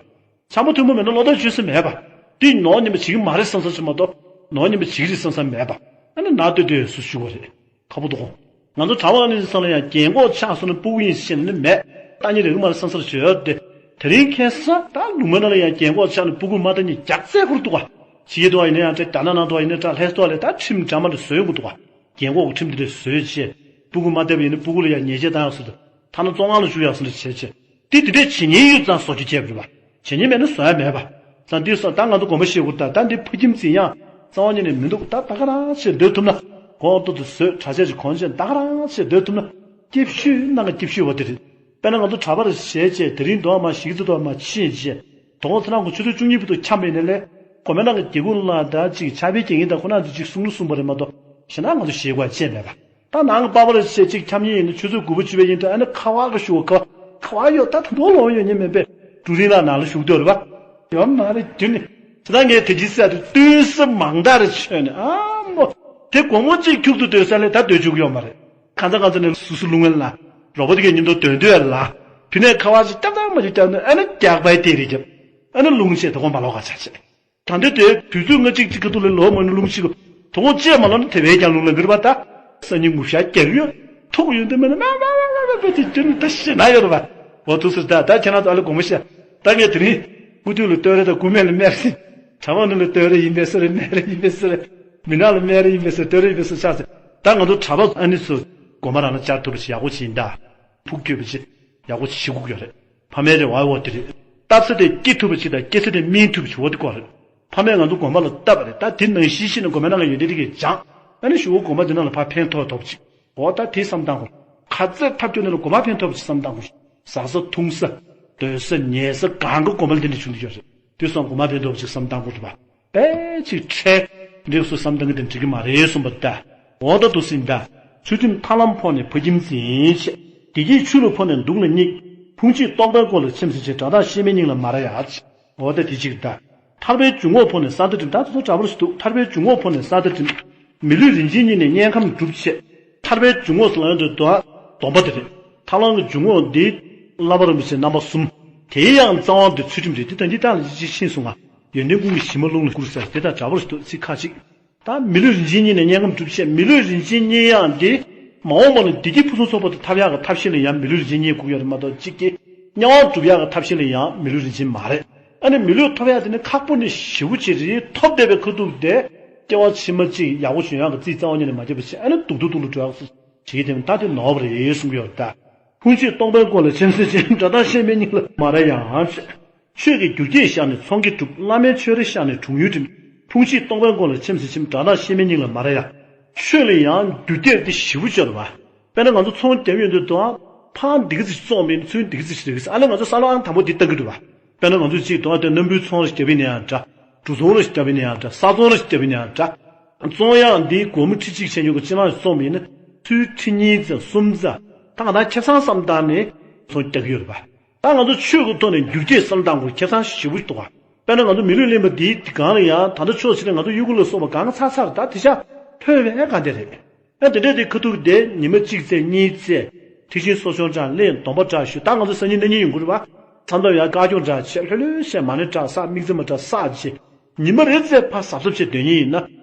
འཆམ་པོ་མཐུན་པོ་མེད་ན་བློ་གཏད་བཅོལ་ས་མེད་པ། དེ་ནོར་ཉམས་པ་བྱེད་ཀྱི་མ་རེད་བསམ་བསམ་ཞིག་མ་གཏོགས་ནོར་ཉམས་པ་བྱེད་ཀྱི་རེད་བསམ་བསམ་མེད་པ། ཨ་ནི་ན་ལྟོས་ལྟོས་སུ་ཞུ་བ་རེད། ཁ་པོ་དོ་དགོང་། ང་ཚོ་གྲྭ་པ་ནི་སང་ལ་ཡང་རྒན་གོག་ཆགས་སོང་ན་སྤུ་གུ་ཡིན་ཤེས་ནི་མེད། ལྟ་ཉེས་རེག་གི་མ་རེད་བསམ་བསམ་ཞིག་ཡོད་དེ། དེ་རིང་ཁ་སང་ད་ལུང་མ་ན་ལ་ཡང་རྒན་གོག་ཆགས་ནས་སྤུ་གུ་མ་ལྟ་ཉེས་རྒྱག་རྩེད་ཁུར་འདུག་ག། བྱེད་ཀྱི་འདུག་ག། ཡིན་ན་ཡང་འདྲ། རྒྱ་ནག་ནང་དུ་ཡིན་ན་འདྲ། ལྷ་ས་ཐོག་ལ་ད་ཁྲིམས་འདྲ་མ་འདྲ་བཟོས་ཡོང་གི་འདུག་ག། རྒན་གོག་གི་ཁྲིམས་དེ་འདྲ་བཟོས་བྱས། སྤུ་གུ་མ་བསྡད་པ་ཡིན་ན་སྤུ་གུ་ལ་ཡང་ཉེས་ཆད་བཏང་ཡག་སོ་དང་། ཐ་ན་བཙོན་ཁང་ལ་བཅུག་ཡག་སོ་འདྲ་བྱས་བྱས། དེ་དེ་འདྲས་བྱེད་ཉེན་ཡོད་ཙང་བཟོ་རྒྱུ་བྱས་པ་རེད་པ། བྱེད་ཉེན་མེད་ན་བཟོ་ཡ་མེད་པ། ཙང་འདི་སོང་ད་ང་ཚོ་དགོངས་པ་བཞེས་དགོས། ད་ད་འདི་ཕ་ཁྱིམ་འཛིན་ཡག་རྩ་བ་ཉིད་ནས་མི་འདུག་ད་ད་ག་རང་བྱས་སྡོད་ཐུབ་ན། གོང་ཏོག་ཏོ་བཟོས། གྲྭ་ཆས་ཅིག་གོན་བྱས་ད་ག་རང་བྱས་སྡོད་ཐུབ་ན། སྐྱིད་ཤོས་ནང་གི་སྐྱིད་ཤོས་པ་དེ་རེད། དཔེར་ན་ང་ཚོ་གྲྭ་པ་རེ་བྱས་བྱས་དེ་རིང་དོ་མ་ཞིག་ཙི་དོ་མ་ཕྱིན་བྱས། དོ་དགོང་ཚེ་རང་གི་ཆུ་ཚོད་བཅུ་གཉིས་བར་དུ་འཁྱམས་པ་ཡིན་ན་ལས། དགོན་པའི་ནང་གི་དགེ་སྐོས་ལགས་དང་ཅིག་ཕྱག་དཔེ་རྒྱག་མཁན་དང་ཁོ་རང་ཚོ་ཅིག་གསུང་ལུགས་གསུངས་པ་རེད་མ་གཏོགས། གཞན་དག་ང་ཚོ་ཞེད་དགོས་ཡ་ཅི་ཡང་མེད་པ། ད་ནང་གི་པ་ཕ་རེ་བྱས་ཅིག་འཁྱམ་མཁན་ཡིན་ན་ཆུ་ཚོད་དགུ་པ་བཅུ་པ་ཡིན་དུས་ཨ་ནི་ཁ་བ་གི་ཞུ་བ། ཁ་ཁ་བ་ཡོད་ད། ད་དུང་ལོག་ཡོང་མཁན་མིན་པས། ཀྲུའུ་རིན་ལགས་ནང་ལ་བཞུགས་སྡོད་རེད་པ། ཡོད་མ་རེད་རྒྱུ་ནི། ཇི་ལྟར་ངས་དེ་ཅི་ཟེར་དུས་བསྟུན་ས་མང་དག་རེ་བྱོས་ནས་ཨ་མོ། དེ་དགོང་མོ་གཅིག་ཁྱུག་ཏུ་སྡོད་ས་ལས་ད་སྡོད་བཅུག་གི་ཡོད་མ་རེད། གང་ཚ་གང་ཚ་ནས་སུ་སུ་ལུང་ངན་ལ། རོགས་པ་དེ་གའི་ཉིན་ཐོ་འདོན་འདོད་ལ། ཕི་ནས་ཁ་བ་ཞིག་བརྒྱབ་དང་མ་ཞིག་བརྒྱབ་ནས་ཨ་ནི་རྒྱག་པའི་དེ་རེ་བརྒྱབ། ཨ་ནི་ལུང་བྱས་དེ་དགོང་མ་ལོག་ག་ཆ་བྱས། ད་འདི་དེ་དུས་ཚོད་ལྔ་གཅིག་གཅིག་གི་ཐུག་ལས་ལོ་མ་ནི་ལུང་གཅིག་གི་དུ་ངོ་བཅད་མ་ལོ་ནི་དེ་བས་ཀྱང་ལུང་ལ་འགྱུར་བ་ད། སང་ཉིན་ངུ་ཤ་རྒྱག་ཡོད། ཐུག་ཡོད་འདི་མིན་ན་མ་མ་མ་མ་མ་དེ་དུས་ནི་ད་ཤི་ན་ཡོད་རེད་བ། འོ་ཐུག་ཟེར་ད་ད་ཁྱེད་རང་ཚོ་ཨ་ལེ་དགོངས་པ་བཞེས། ད་ངས་དེ་རིང་སྐུ་དུས་ལ་ལྟོས་རེ་ད་སྐུ་སྨད་ལ་སྨད་རེ། གྲྭ་པ་ནི་ལ་ལྟོས་རེ་ཡིན་པས་ཟེར་རེ་སྨད་རེ་ཡིན་པས་ཟེར་རེ། མི་ནག་ལ་སྨད་རེ་ཡིན་པས་ཟེར་ལྟོས་རེ་ཡིན་པས་ཟེར་ཆགས་ཟེར། ད་ང་ཚོ་གྲྭ་པ་ཨ་ནི་ཚོ་དགོན་པ་རང་ལ་བཅར་ཐུབ་པ་ཞིག་ཡག་པོ་ཞིག་ཡིན་ད། ཕུགས་སྐྱོད་པ་ཅིག་ཡག་པོ་ཞིག་དགོས་ཀྱི་ཡོད་རེད། ཕ་མའི་རེ་བ་འོ་དེ་རེད། བཏབ་ས་དེ་སྐྱེ་ཐུབ་པ་ཅིག་དང་སྐྱེ་ས་དེ་སྨིན་ཐུབ་པ་ཅིག་འོ་དེ་དགོས་རེད། ཕ་མས་ང་ཚོ་དགོན་པ་ལ་བཏབ་པ་རེད། ད་དེ་ནང་བཞིན་བྱས་ནས་དགོན་པའི་ནང་ལ་ཡོད་དེ་དེ་གས་སྦྱངས། ཨ་ནི་གཞུག་གུ་དགོན་པ་དེ་ནང་ལ་ཕར་ཕན་ཐོགས་ཐོབ་ཅིག་འོ་ད་དེ་བསམ་བཏང་དགོས། ག་ཚད་ཐབས་སྐྱོ་ནས་ལ་དགོན་པ་ཕན་ཐོགས་ཅིག་བསམ་བཏང་དགོས། ཟ་ས་འཐུང་ས། སྡོད་ས་ཉལ་ས་གང་ག་དགོན་པ་ལ་དེ་འདྲ་བྱུང་གི་ཡོད་རེད། དེ་སོང་དགོན་པ་ཕན་ཐོགས་ཅིག་བསམ་བཏང་དགོས་རེད་པ། དཔེ་ཅིག་ཁྲལ་འདེབས་སུ་བསམ་བཏང་གི་དེ་འགྲིག་གི་མ་རེད་གསུངས་པ་ད། འོ་ད་དུ་ཟིན་ད། ཚུལ་ཁྲིམས་ཐར་ལམ་ཕོག་ནས་ཕ་ཁྱིམ་འཛིན་བྱེད། བདེ་སྐྱིད་ཆོས་ལུགས་ཕོག་ནས་སྡུག་ལ་སྙེག། ཕུང་བྱེད་རྟོག་པའི་མགོ་ལ་འཆམ་ཟིན་བྱེད། དགྲ་དང་ཤེས་མེད་སྙིང་ལ་མ་རེ་ཡ། འོ་ད་དེ་གཅིག་རེད་ད། ཐར་པའི་འཇུག་ངོགས་ཕོག་ནས་ས་མཐའ་འགྲིམ། ད་དེ་ཚོ་འདྲ་པོ་རེད་ཟེར་འདུག་ཐར་པའི་འཇུག་ངོགས་ཕོག་ནས་ས་མཐའ་འགྲིམ། མི་ལུས་རིན་ཆེན་རྙེད་ནས་དམྱལ་ཁམས་སྒྲུབ་བྱེད། ཐར་པའི་འཇུག་ངོགས་ཟེར་ལབ་ཡོང་དུས་དོ་སྡོམ་པ་དེ་རེད། ཐར་ལམ་གྱི་འཇུག་ངོགས་འདི་བསླབ་པ་རིན་པོ་ཆེ་རྣམ་པ་གསུམ། དེའི་ཡང་རྩ་བ་འདི་ཚུལ་ཁྲིམས་རེད། འདི་དང་འདི་དག་ལ་ཅི་ཕྱིན་སོང་ང་། ཡོན་ཏན་ཀུན་གྱི་གཞི་མ་རླུང་ལ་བསྐུར་ཟེར་དེ་དང་འདྲ་པོ་རེད་འདུག་ཚིག་ཁ་ཅིག་ད་མི་ལུས་རིན་ཆེན་རྙེད་ནས་དམྱལ་ཁམས་སྒྲུབ་བྱེད། མི་ལུས་རིན་ཆེན་རྙེད་ཡག་འདི་མ་འོངས་པ་ལ་བདེ་སྐྱིད་ཕུན་སུམ་ཚོགས་པ་དེ་ཐོབ་ཡག་གི་ཐབས་ཤེས་ལ་ཡང་མི་ལུས་རིན་ཆེན་རྙེད་དགོས་ཡ་རེད་མ་གཏོགས་གཅིག་གིས་དམྱལ་བ་སྒྲུབ་ཡག་གི་ཐབས་ཤེས་ལ་ཡང་མི་ལུས་རིན་ཆེན་མ་རེད། ཨ་ནི་མི་ལུས་ཐོབ་ཡག་དེ་ནི་ཁག་པོ་ནི་ཞེ་པོ་ཅིག་རེད། ཐོབ་བསྡད་པའི་ཁ་ཐུག་དེ་སྐྱེ་བ་ཕྱི་མ་གཅིག་ཡག་པོ་བྱུང་ཡག་གི་རྩིས་རྩ་བ་ཉིད་ནས་མ་སྐྱེས་པ་བྱས། ཨ་ནི་སྡུག་ཏུ་སྡུག་ལ་འགྲོ་ཡག་སུ་བྱེད་ཀྱི་དེ་ད་དེ་ནོར་བ་རེད་གསུང་གི་ཡོད་རེད་ད། ཕུང་བྱེད་རྟོག་པའི་མགོ་ལ་འཆམ་ཟིན་བྱེད། དགྲ་དང་ཤེས་མེད་སྙིང་ལ་མ་རེ་ཡ། ཆོས་ཀྱི་རྒྱུ་སྐྱེས་བཞག་ནས་ཚོང་གི་སྒྲུབ། བླ་མའི་ཆོས་རེ་བཞག་ནས་གྲོང་ཡུལ་འགྲིམ། ཕུང་བྱེད་རྟོག་པའི་མགོ་ལ་འཆམ་ཟིན་བྱེད། དགྲ་དང་ཤེས་མེད་སྙིང་ལ་མ་རེ་ཡ། ཆོས་ལ་ཡང་རྒྱུ་སྐྱེས་དེ་ཞེ་པོ་ཅིག་ཡོད་རེད་པ། དཔེར་ན་ང་ཚོ་ཚོང་རྒྱབ་ཡོང་དུས་དུའང་ཕར་འདི་ག་ཙམ་བཙོངས་པ་ཡིན་ན་ཚུར་འདི་ག་ཙམ་ཞིག་རེད་གི་ཟེར། ཨ་ལས་ང་ཚོ་ས་ལོ་ཨང་དང་པོ་འདི་བཏང་གི་འདུག་པ། དཔེར་ན་ང་ཚོ་གཅིག་དུའང་དེ་སྣམ་བུའི་ཚོང་རེ་རྒྱབ་ཡིན་ན་ཡང་འདྲ། འབྲུ་ཚོང་རེ་རྒྱབ་ཡིན་ན་ཡང་འདྲ། ས་ཚོང་རེ་རྒྱབ་ཡིན་ན་ཡང་འདྲ། བཙོང་ཡག་འདི་སྒོར་མོ་ཁྲི་གཅིག་ཆད་ཉོ་གི་སྤྱི་བླངས་བཙོངས་པ་ཡིན་ན་ཚུར་ཁྲི་གཉིས་ཙམ་གསུམ་ཙམ་ད་ག་ད་ཁེ་བཟང་བསམ་བཏང་ནས་ཚོང་རྒྱག་གི་ཡོད་རེད་པ། ད་ང་ཚོ་ཆོས་ཀྱི་ཐོག་ནས་རྒྱུ་སྐྱེས་བསམ་བཏང་དགོས་ཁེ་བཟང་ཞེ་པོ་ཞིག་འདུག་ག་དཔེར་ན་ང་ཚོ་མི་ལུས་ལེན་པ་འདིའི་སྒང་ལ་ཡང་ད་ལྟ་ཕྱོགས་གཅིག་ནས་ང་ཚོ་གཡོ་འགུལ་ལ་སོགས་པ་གང་ག་ཚར་ཚར་ད་དེ་ཤ་ཐོས་པའི་གང་དེ་རེད། ཨ་དེ་འདྲ་དེ་ཁ་ཐུག་དེ་ཉི་མ་གཅིག་ཙམ་གཉིས་ཙམ་ཐེག་ཆེན་གསོ་སྦྱོང་འདྲ་ལས་སྡོམ་པ་འདྲ་ཞུ། ད་ང་ཚོ་སང་ཉིན་གནངས་ཉིན་ཡོང་གི་རེད་པ། མཚམས་མཚམས་ཡང་དཀར་སྐྱོང་འདྲ་བྱས་ལྷོད་ལྷོད་བྱས་མ་ཎི་འདྲ་བསགས་དམིགས་བརྩེ་མ་འདྲ་བསགས་བྱས། ཉི་མ་རེ་ཙམ་ཕར་གཟབ་གཟབ་བྱས་སྡོད་མཁན་ཡིན་ན་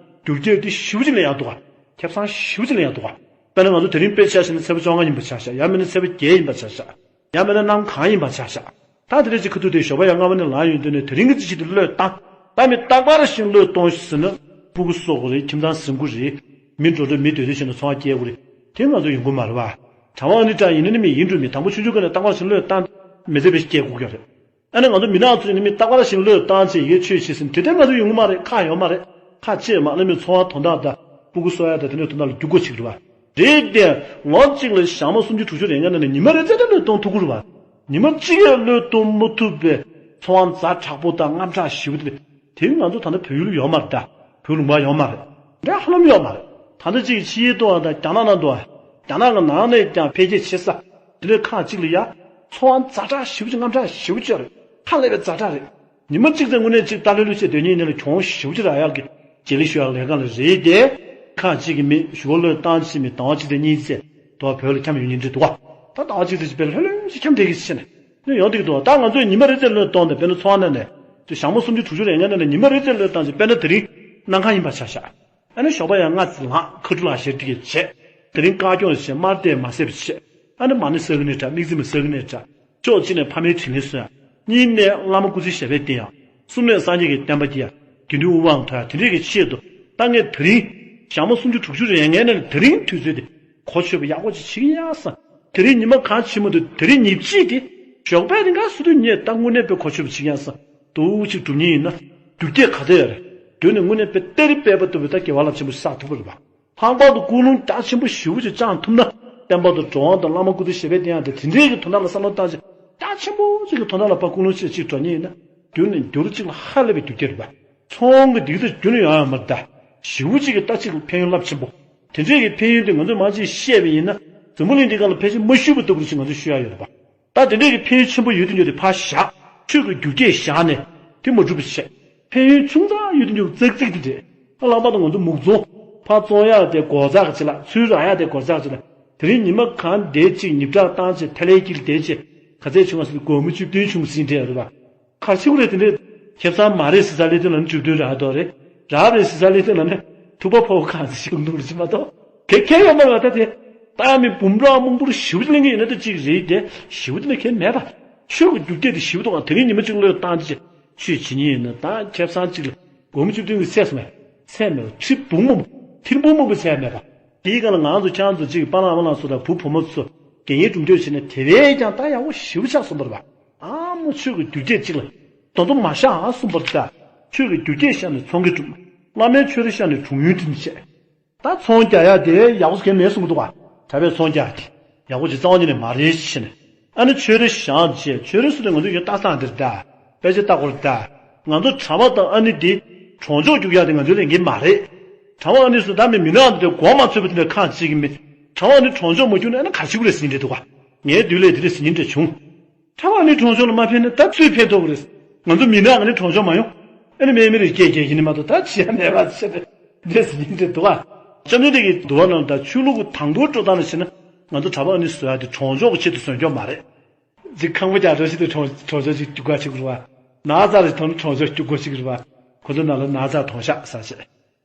རྒྱུ་སྐྱེས་དེ་ཞེ་པོ་ཅིག་ལེན་ཡག་འདུག་ག་ཁེ་བཟང་ཞེ་པོ་ཅིག་ལེན་ཡག་འདུག་ག་དཔེར་ན་ང་ཚོ་དེ་རིང་དཔེ་ཆ་བཞག་ན་ཚེས་པ་བཅོ་ལྔ་ཡིན་པ་ཆ་བཞག་ཡང་མིན་ན་ཚེས་པ་བརྒྱད་ཡིན་པ་ཆ་བཞག་ཡང་མིན་ན་གནམ་གང་ཡིན་པ་ཆ་བཞག་ད་དེ་འདྲ་ཅིག་ཁ་ཐུག་དེ་ཞོགས་པ་ཡང་སྔ་མོ་ནས་ལངས་ཡོང་དུས་ནས་དེ་རིང་གི་ཅི་ཞིག་དེ་བློས་བཏང་། ད་མི་རྟག་པར་ཞིག་བློས་གཏོང་ཞིག་ཟེར་ན་སྤུ་གུ་གསོ་དགོས་རེད། ཁྱིམ་ཚང་ཟིན་དགོས་རེད། མི་འགྲོ་འགྲོ་མི་སྡོད་སྡོད་བྱས་ནས་འཚོ་བ་སྐྱེལ་དགོས་རེད། དེ་ང་ཚོ་ཡོང་གི་མ་རེད་པ། གྲྭ་པ་ཨ་ནི་འདྲ་ཡིན་ན་ནི་མི་ཡིན་འགྲོ་མི་དང་པོ་ཆུང་ཆུང་སྒང་ནས་རྟག་པར་ཞིག་བློས་བཏང་མི་ཚེ་བེད་སྤྱད་དགོས་ཀྱི་རེད། ཨ་ནི་ང་ཚོ་མི་ནག་ཚོ་ཡིན་ན་མི་རྟག་པར་ཞིག་བློས་བཏང་བྱས་ཡོད་ཆོས་བྱེད་ཟིན་དེ་འདྲ་ང་ཚོ་ཡོང་གི་མ་རེད། ཁག་ཡོད་མ་རེད། ཁག་ཆེ་མ་གནའ་མི་འཚོ་བ་དོན་དག་དང་སྤུ་གུ་གསོ་ཡ་དང་དེ་འདྲའི་དོན་དག་ལ་རྒྱུག་དགོས་ཆེ་གི་རེད་པ། རེད་དེ། ལོ་གཅིག་ལ་ཞག་མ་སུམ་ཅུ་དྲུག་ཅུ་རེ་ལྔའི་ནང་ནས་ཉི་མ་རེ་ཙམ་དེ་བློས་གཏོང་ཐུབ་ཀྱི་རེད་པ། ཉི་མ་གཅིག་ཡང་བློས་གཏོང་མ་ཐུབ་པའི་འཚོ་བ་ཛ་དྲག་པོ་དང་དངངས་སྐྲག་ཞེ་པོ་དེ་རེད། དེ་ང་ཚོ་ད་ལྟ་བོད་ཡུལ་ཡོད་མ་རེད་ད། བོད་ལུང་པ་ཡོད་མ་རེད། འདྲ་ཧ་ལམ་ཡོད་མ་རེད། ད་ལྟ་གཅིག་ཕྱི་རྒྱལ་དུའང་དང་རྒྱ་ནག་ནང་དུའང་རྒྱ་ནག་གི་ནང་ནས་ཀྱང་འཕེལ་རྒྱས་ཆེ་ས་དེ་འདྲའི་ཁག་ཅིག་ལ་ཡ། འཚོ་བ་ཛ་དྲག་ཞེ་པོ་ཅིག་དངངས་སྐྲག་ཞེ་པོ་ཅིག་རེད། ཧ་ལས་པའི་ཛ་དྲག་རེད། ཉི་མ་གཅིག་ཙམ་དངོས་གནས་གཅིག་ལྟ་ལྷོད་ལྷོད་བྱས་སྡོད་མཁན་ཡིན་ན་ལ་གྱོང་ཞེ་པོ་ཅིག་རག་ཡག་གི་རྗེས་ལུས་ཤོར་ཡག་ལས་ཀ་ལ་རེད་དེ། ཁག་ཅིག་གི་མི་ཞུ་བ་བློས་བཏང་བྱས་མི་ཟླ་བ་གཅིག་ཙམ་གཉིས་ཙམ་དུ་བ་བོད་ལ་འཁྱམས་ཡོང་མཁན་འདྲ་འདུག་ག་ད་ཟླ་བ་གཅིག་ཙམ་ཞིག་དཔེ་ལྷོད་ལྷོད་ཅིག་འཁྱམས་བསྡད་ཀྱི་ཟེར་ནས་ནི་ཡོང་བསྡད་ཀྱི་འདུག་ད་ང་ཚོས་ཉི་མ་རེ་ཙམ་བློས་གཏོང་དང་དཔེར་ན་འཚོ་བ་ནང་ནས་དེ་ཞག་མ་སུམ་ཅུ་དྲུག་ཅུ་རེ་ལྔའི་ནང་ནས་ཉི་མ་རེ་ཙམ་བློས་བཏང་ཅིག་དཔེར་ན་དེ་རིང་གནངས་ཁ་ཡིན་པ་ཆ་བཞག་ཨ་ནི་ཞོགས་པ་ཡང་སྔ་ཙམ་ལངས་ཁ་ཕྲུག་ལག་ཤེས་དེ་གས་བྱས། དེ་རིང་དཀར་སྐྱོང་བྱས་དམར་ལྟས་མ་བསད་པ་བྱས། ཨ་ནི་མ་ཎི་བསགས་ཀྱི་ནས་འདྲ། དམིགས་བརྩེ་མ་བསགས་ཀྱི་ནས་འདྲ། ཕྱོགས་གཅིག་ནས་ཕ་མའི་དྲིན་ལན་གསོ་ཡ། གཉིས་ནས་བླ་མ་སྐུ་ཚེ་ཞབས་པད་བརྟན་ཡ། གསུམ་ནས་སངས་རྒྱས་ཀྱི་བསྟན་པ་སྐྱེ་ཡ། དགེ་འདུན་དབུ་འཕང་མཐོ་ཡ། དེ་འདྲས་ཀྱི་ཆེད་དུ་ད་ངས་དེ་རིང་ཞག་མ་སུམ་ཅུ་དྲུག་ཅུ་རེ་ལྔའི་ནང་ནས་དེ་རིང་དུས་ཚོད་དེ་གོ་ཆོད་པ་ཡག་པོ་ཅིག་བྱེད་ཀྱི་ཡ་བསམ། དེ་རིང་ཉི་མ་གང་ཕྱི་མ་དུ་དེ་རིང་ཉིན་གཅིག་དེ་ཞོགས་པའི་རིང་ག་སུ་དུ་ཉལ་ད་དངོས་གནས་དཔེ་གོ་ཆོད་པ་བྱེད་ཀྱི་ཡ་བསམ། འདུག་ཅིག་སྒྲུབ་མཁན་ཡིན་ན་རྒྱུ་སྐྱེས་ག་ཚད་ཡོད་རེད། དོན་ནི་དངོས་གནས་དཔེ་གཏེར་དཔེ་པ་ལྟ་བུའི་ད་དགེ་བ་རླབས་ཆེན་པོ་ཞིག་བསགས་ཐུབ་པ་རེད་པ། ལྷག་པར་དུ་ཀུན་སློང་རྒྱ་ཆེན་པོ་ཞེ་པོ་ཅིག་བཅངས་ཐུབ་ན། བསྟན་པ་དང་འགྲོ་བ་དང་བླ་མ་སྐུ་ཚེ་ཞབས་པད་བརྟན་ཡག་དང་དེ་འདྲའི་གི་དོན་དག་ལ་བསམ་བློ་བཏང་ཚེ། རྒྱ་ཆེན་པོ་ཅིག་གི་དོན་དག་ལ་ཕར་ཀུན་སློང་ཆེ་ཅིག་འགྲོ་མཁན་ཡིན་ན། རྒྱུ་ནི་འགྱུར་ཅིག་ལ་ཧ་ལས་པའི་རྒྱུ་རྐྱེན་རེད་པ། ཚོང་གི་འདི་གི་ཚེ་རྒྱུ་ནི་ཡོང་ཡ་མ་རེད་ད། ཞེ་པོ་ཅིག་གི་ལྟ་ཅིག་ལ་ཕན་ཡོན་རླབས་ཆེན་པོ། དེ་འདྲའི་གི་ཕན་ཡོན་དེ་ང་ཚོས་མང་ཅིག་བཤད་པ་ཡིན་ན། འཛམ་བུ་གླིང་འདི་སྒང་ལ་ཕལ་ཆེར་མ་ཞུས་པ་ལྟ་བུ་ཞིག་ང་ཚོས་ཞུ་ཡ་ཡོད་རེད་པ། ད་དེ་འདྲའི་གི་ཕན་ཡོན་ཆེན་པོ་ཡོད་དུ་འགྱུར་དེ་ཕར་བཞག་ཆོས་ཀྱི་རྒྱུ་སྐྱེས་བཞག་ནས་དེ་མ་འགྲུབ་པ་བྱས། ཕན་ཡོན་ཆུང་ཙག་ཡོད་དུ་འགྱུར་ཙག་ཙིག་དེ་འདྲས། ཨ་ལགས་པ་དང་ང་ཚོ་མུག་རྫོང་ཕར་བཙོང་ཡག་དེ་སྒོར་ཙག་གི་ཆེད་ལ་ཚུར་རག་ཡག་དེ་སྒོར་ཙག་གི་ཆེད་ལ། དེ་རིང་ཉི་མ་གང་བསྡད་ཅིག་ཉིབ་དྲག་བཏང་བྱས་ཐལ་ལེ་ཀིལ་བསྡད་བྱས་ག་ཚད་བྱུང་བ་ཟེར་ན་སྒོར་མོ་བཅུ་བདུན་བྱུང་ཟིན་བསྡད་ཡོད་རེད་པ། གར་ཆེ་བོ་རེད་དེ་འདྲས། ཁེ་བཟང་མ་རེད་ཟེར་ས་ལས་དེ་ལ་ནི་བཅུ་བདུན་རག་འདུག་རེད། རག་རེད་ཟེར་ས་ལས་དེ་ལ་ནི་ཐུག་པ་ཕོག་གང་ཟེར་ཞིག་འདུག་རེད་ཅི་མ་གཏོགས། གལ་གལ་ཡོད་མ་རེད་ད་དེ། ལྟ་མི་འབུམ་ཕྲག་མང་པོར་ཞེ་པོ་ཅིག་ལེན་གྱི་ཡོད་ན་ད་གཅིག་རེད་དེ། ཞེ་པོ་དེ་ལ་གལ་མེད་པ། ཆོས་ཀྱི་རྒྱུ་སྐྱེས་དེ་ཞེ་པོ་འདུག་ག་དེ་རིང་ཉི་མ་གཅིག་བློས་བཏང་དེ་ཆོས་བྱེད་ཉིན་ཡིན་ན་ད་ཁེ་བཟང་གཅིག་ལ་སྒོར་མོ་བཅུ་བདུན་གྱི་ཚད་སོང་བས། ཚད་མེད་པ་ཁྲི་འབུམ་མང་པོ་ཐེར་འབུམ་མང་པོ་ཚད་མེད་པ། དེའི་སྒང་ལ་ང་ཚོ་ཁྱེད་རང་ཚོ་གཅིག་གི་པཱ་ལགས་ཨ་མ་ལགས་ཚོ་དང་བུ་བུ་མོ་ཚོ་དགེ་བསྙེན་སྒྲུབ་མཆོད་བྱས་ནས་དེ་བས་ཀྱང་ད་ཡག་པོ་ཞེ་པོ་ཆགས་སོང་བ་རེད་པ། ཨ་མོ་ཆོས་ཀྱི་རྒྱུ་སྐྱེས་གཅིག་ལ་ད་དུང་མ་བཞག་ཨ་གསུངས་པ་རེད་ད། ཆོས་ཀྱི་རྒྱུ་སྐྱེས་བཞག་ནས་ཚོང་གི་སྒྲུབ། བླ་མའི་ཆོས་རེ་བཞག་ནས་གྲོང་ཡུལ་འགྲིམ་བྱས། ད་ཚོང་རྒྱག་ཡག་དེ་ཡག་པོ་གང་མེད་གསུང་གི་འདུག་ག་གྲྭ་པས་ཚོང་རྒྱག་ཡག་དེ་ཡག་པོ་ཅིག་རྩ་བ་ཉིད་ནས་མ་རེད་ཟེར་ནས། ཨ་ནི་ཆོས་རེ་བཞག་བྱས་ཆོས་རེ་སུ་དེ་ང་ཚོ་ཡོད་ལྟ་སྟངས་འདིར་ད། དཔེ་ཆ་ལྟ་སྐོར་ད། ང་ཚོ་གྲྭ་པ་དང་ཨ་ནི་དེ་གྲོང་ཆོག་རྒྱུག་ཡག་དེ་ང་ཚོའི་ལས་འགན་མ་རེད། གྲྭ་པ་ཨ་ནི་སུ་ད་མི་མི་ནག་དེ་མགོ་མ་ཚོས་པ་དེ་འདྲ་ཁག་ཅིག་གི་མི། གྲྭ་པ་ནི་གྲོང་ཆོག་མ་བརྒྱུད་ན་ཨ་ནི་ག་རེ་བྱེད་དགོས་རེད་ཟེར་མཁན་རེད་འདུག་ག། ངའི་འདུན་ལས་དེ་རེད་ཟེར་མཁན་འདྲ་བྱུང་། གྲྭ་པ་ནི་གྲོང་ཆོག་ལ་མ་ཕེབས་ན་ད་སུས་ཕེབས་ཐུབ་ཀྱི་རེད། ང་ཚོ་མི་ནག་ནི་གྲོང་ཆོག་མ་ཡོང་། ཨ་ནི་མེ་མེ་རེ་སྐད་རྒྱག་གི་ནི་མ་གཏོགས་ད་བྱེད་ཡ་མེད་པ་བྱས་ཏེ་འདྲ་ཟེར་མཁན་འདྲ་འདུག་ག། བཅོམ་ལྡན་འདས་ཀྱིས་འདུལ་བ་ནང་ད་ཆོས་ལུགས་ཀྱི་དང་པོའི་འགྲོ་སྟངས་ལ་བྱས་ན་ང་ཚོ་གྲྭ་པ་ནི་བཟོ་ཡ་དེ་གྲོང་ཆོག་གི་ཆེད་དུ་བཟོས་ཀྱང་མ་རེད། ཅིག་ཁང་པ་རྒྱག་འགྲོ་ཞིག་ཏུ་གྲོང་གྲོང་ཆོག་ཅིག་རྒྱུག་ག་ཅིག་རུ་བ། ན་ཚ་རེ་ཐོན་གྲོང་ཆོག་རྒྱུག་གོ་ཅིག་རུ་བ། ཁོ་ཚོ་ནང་ལ་ན་ཚ་གྲོང་ཤག་ས་ཆེ།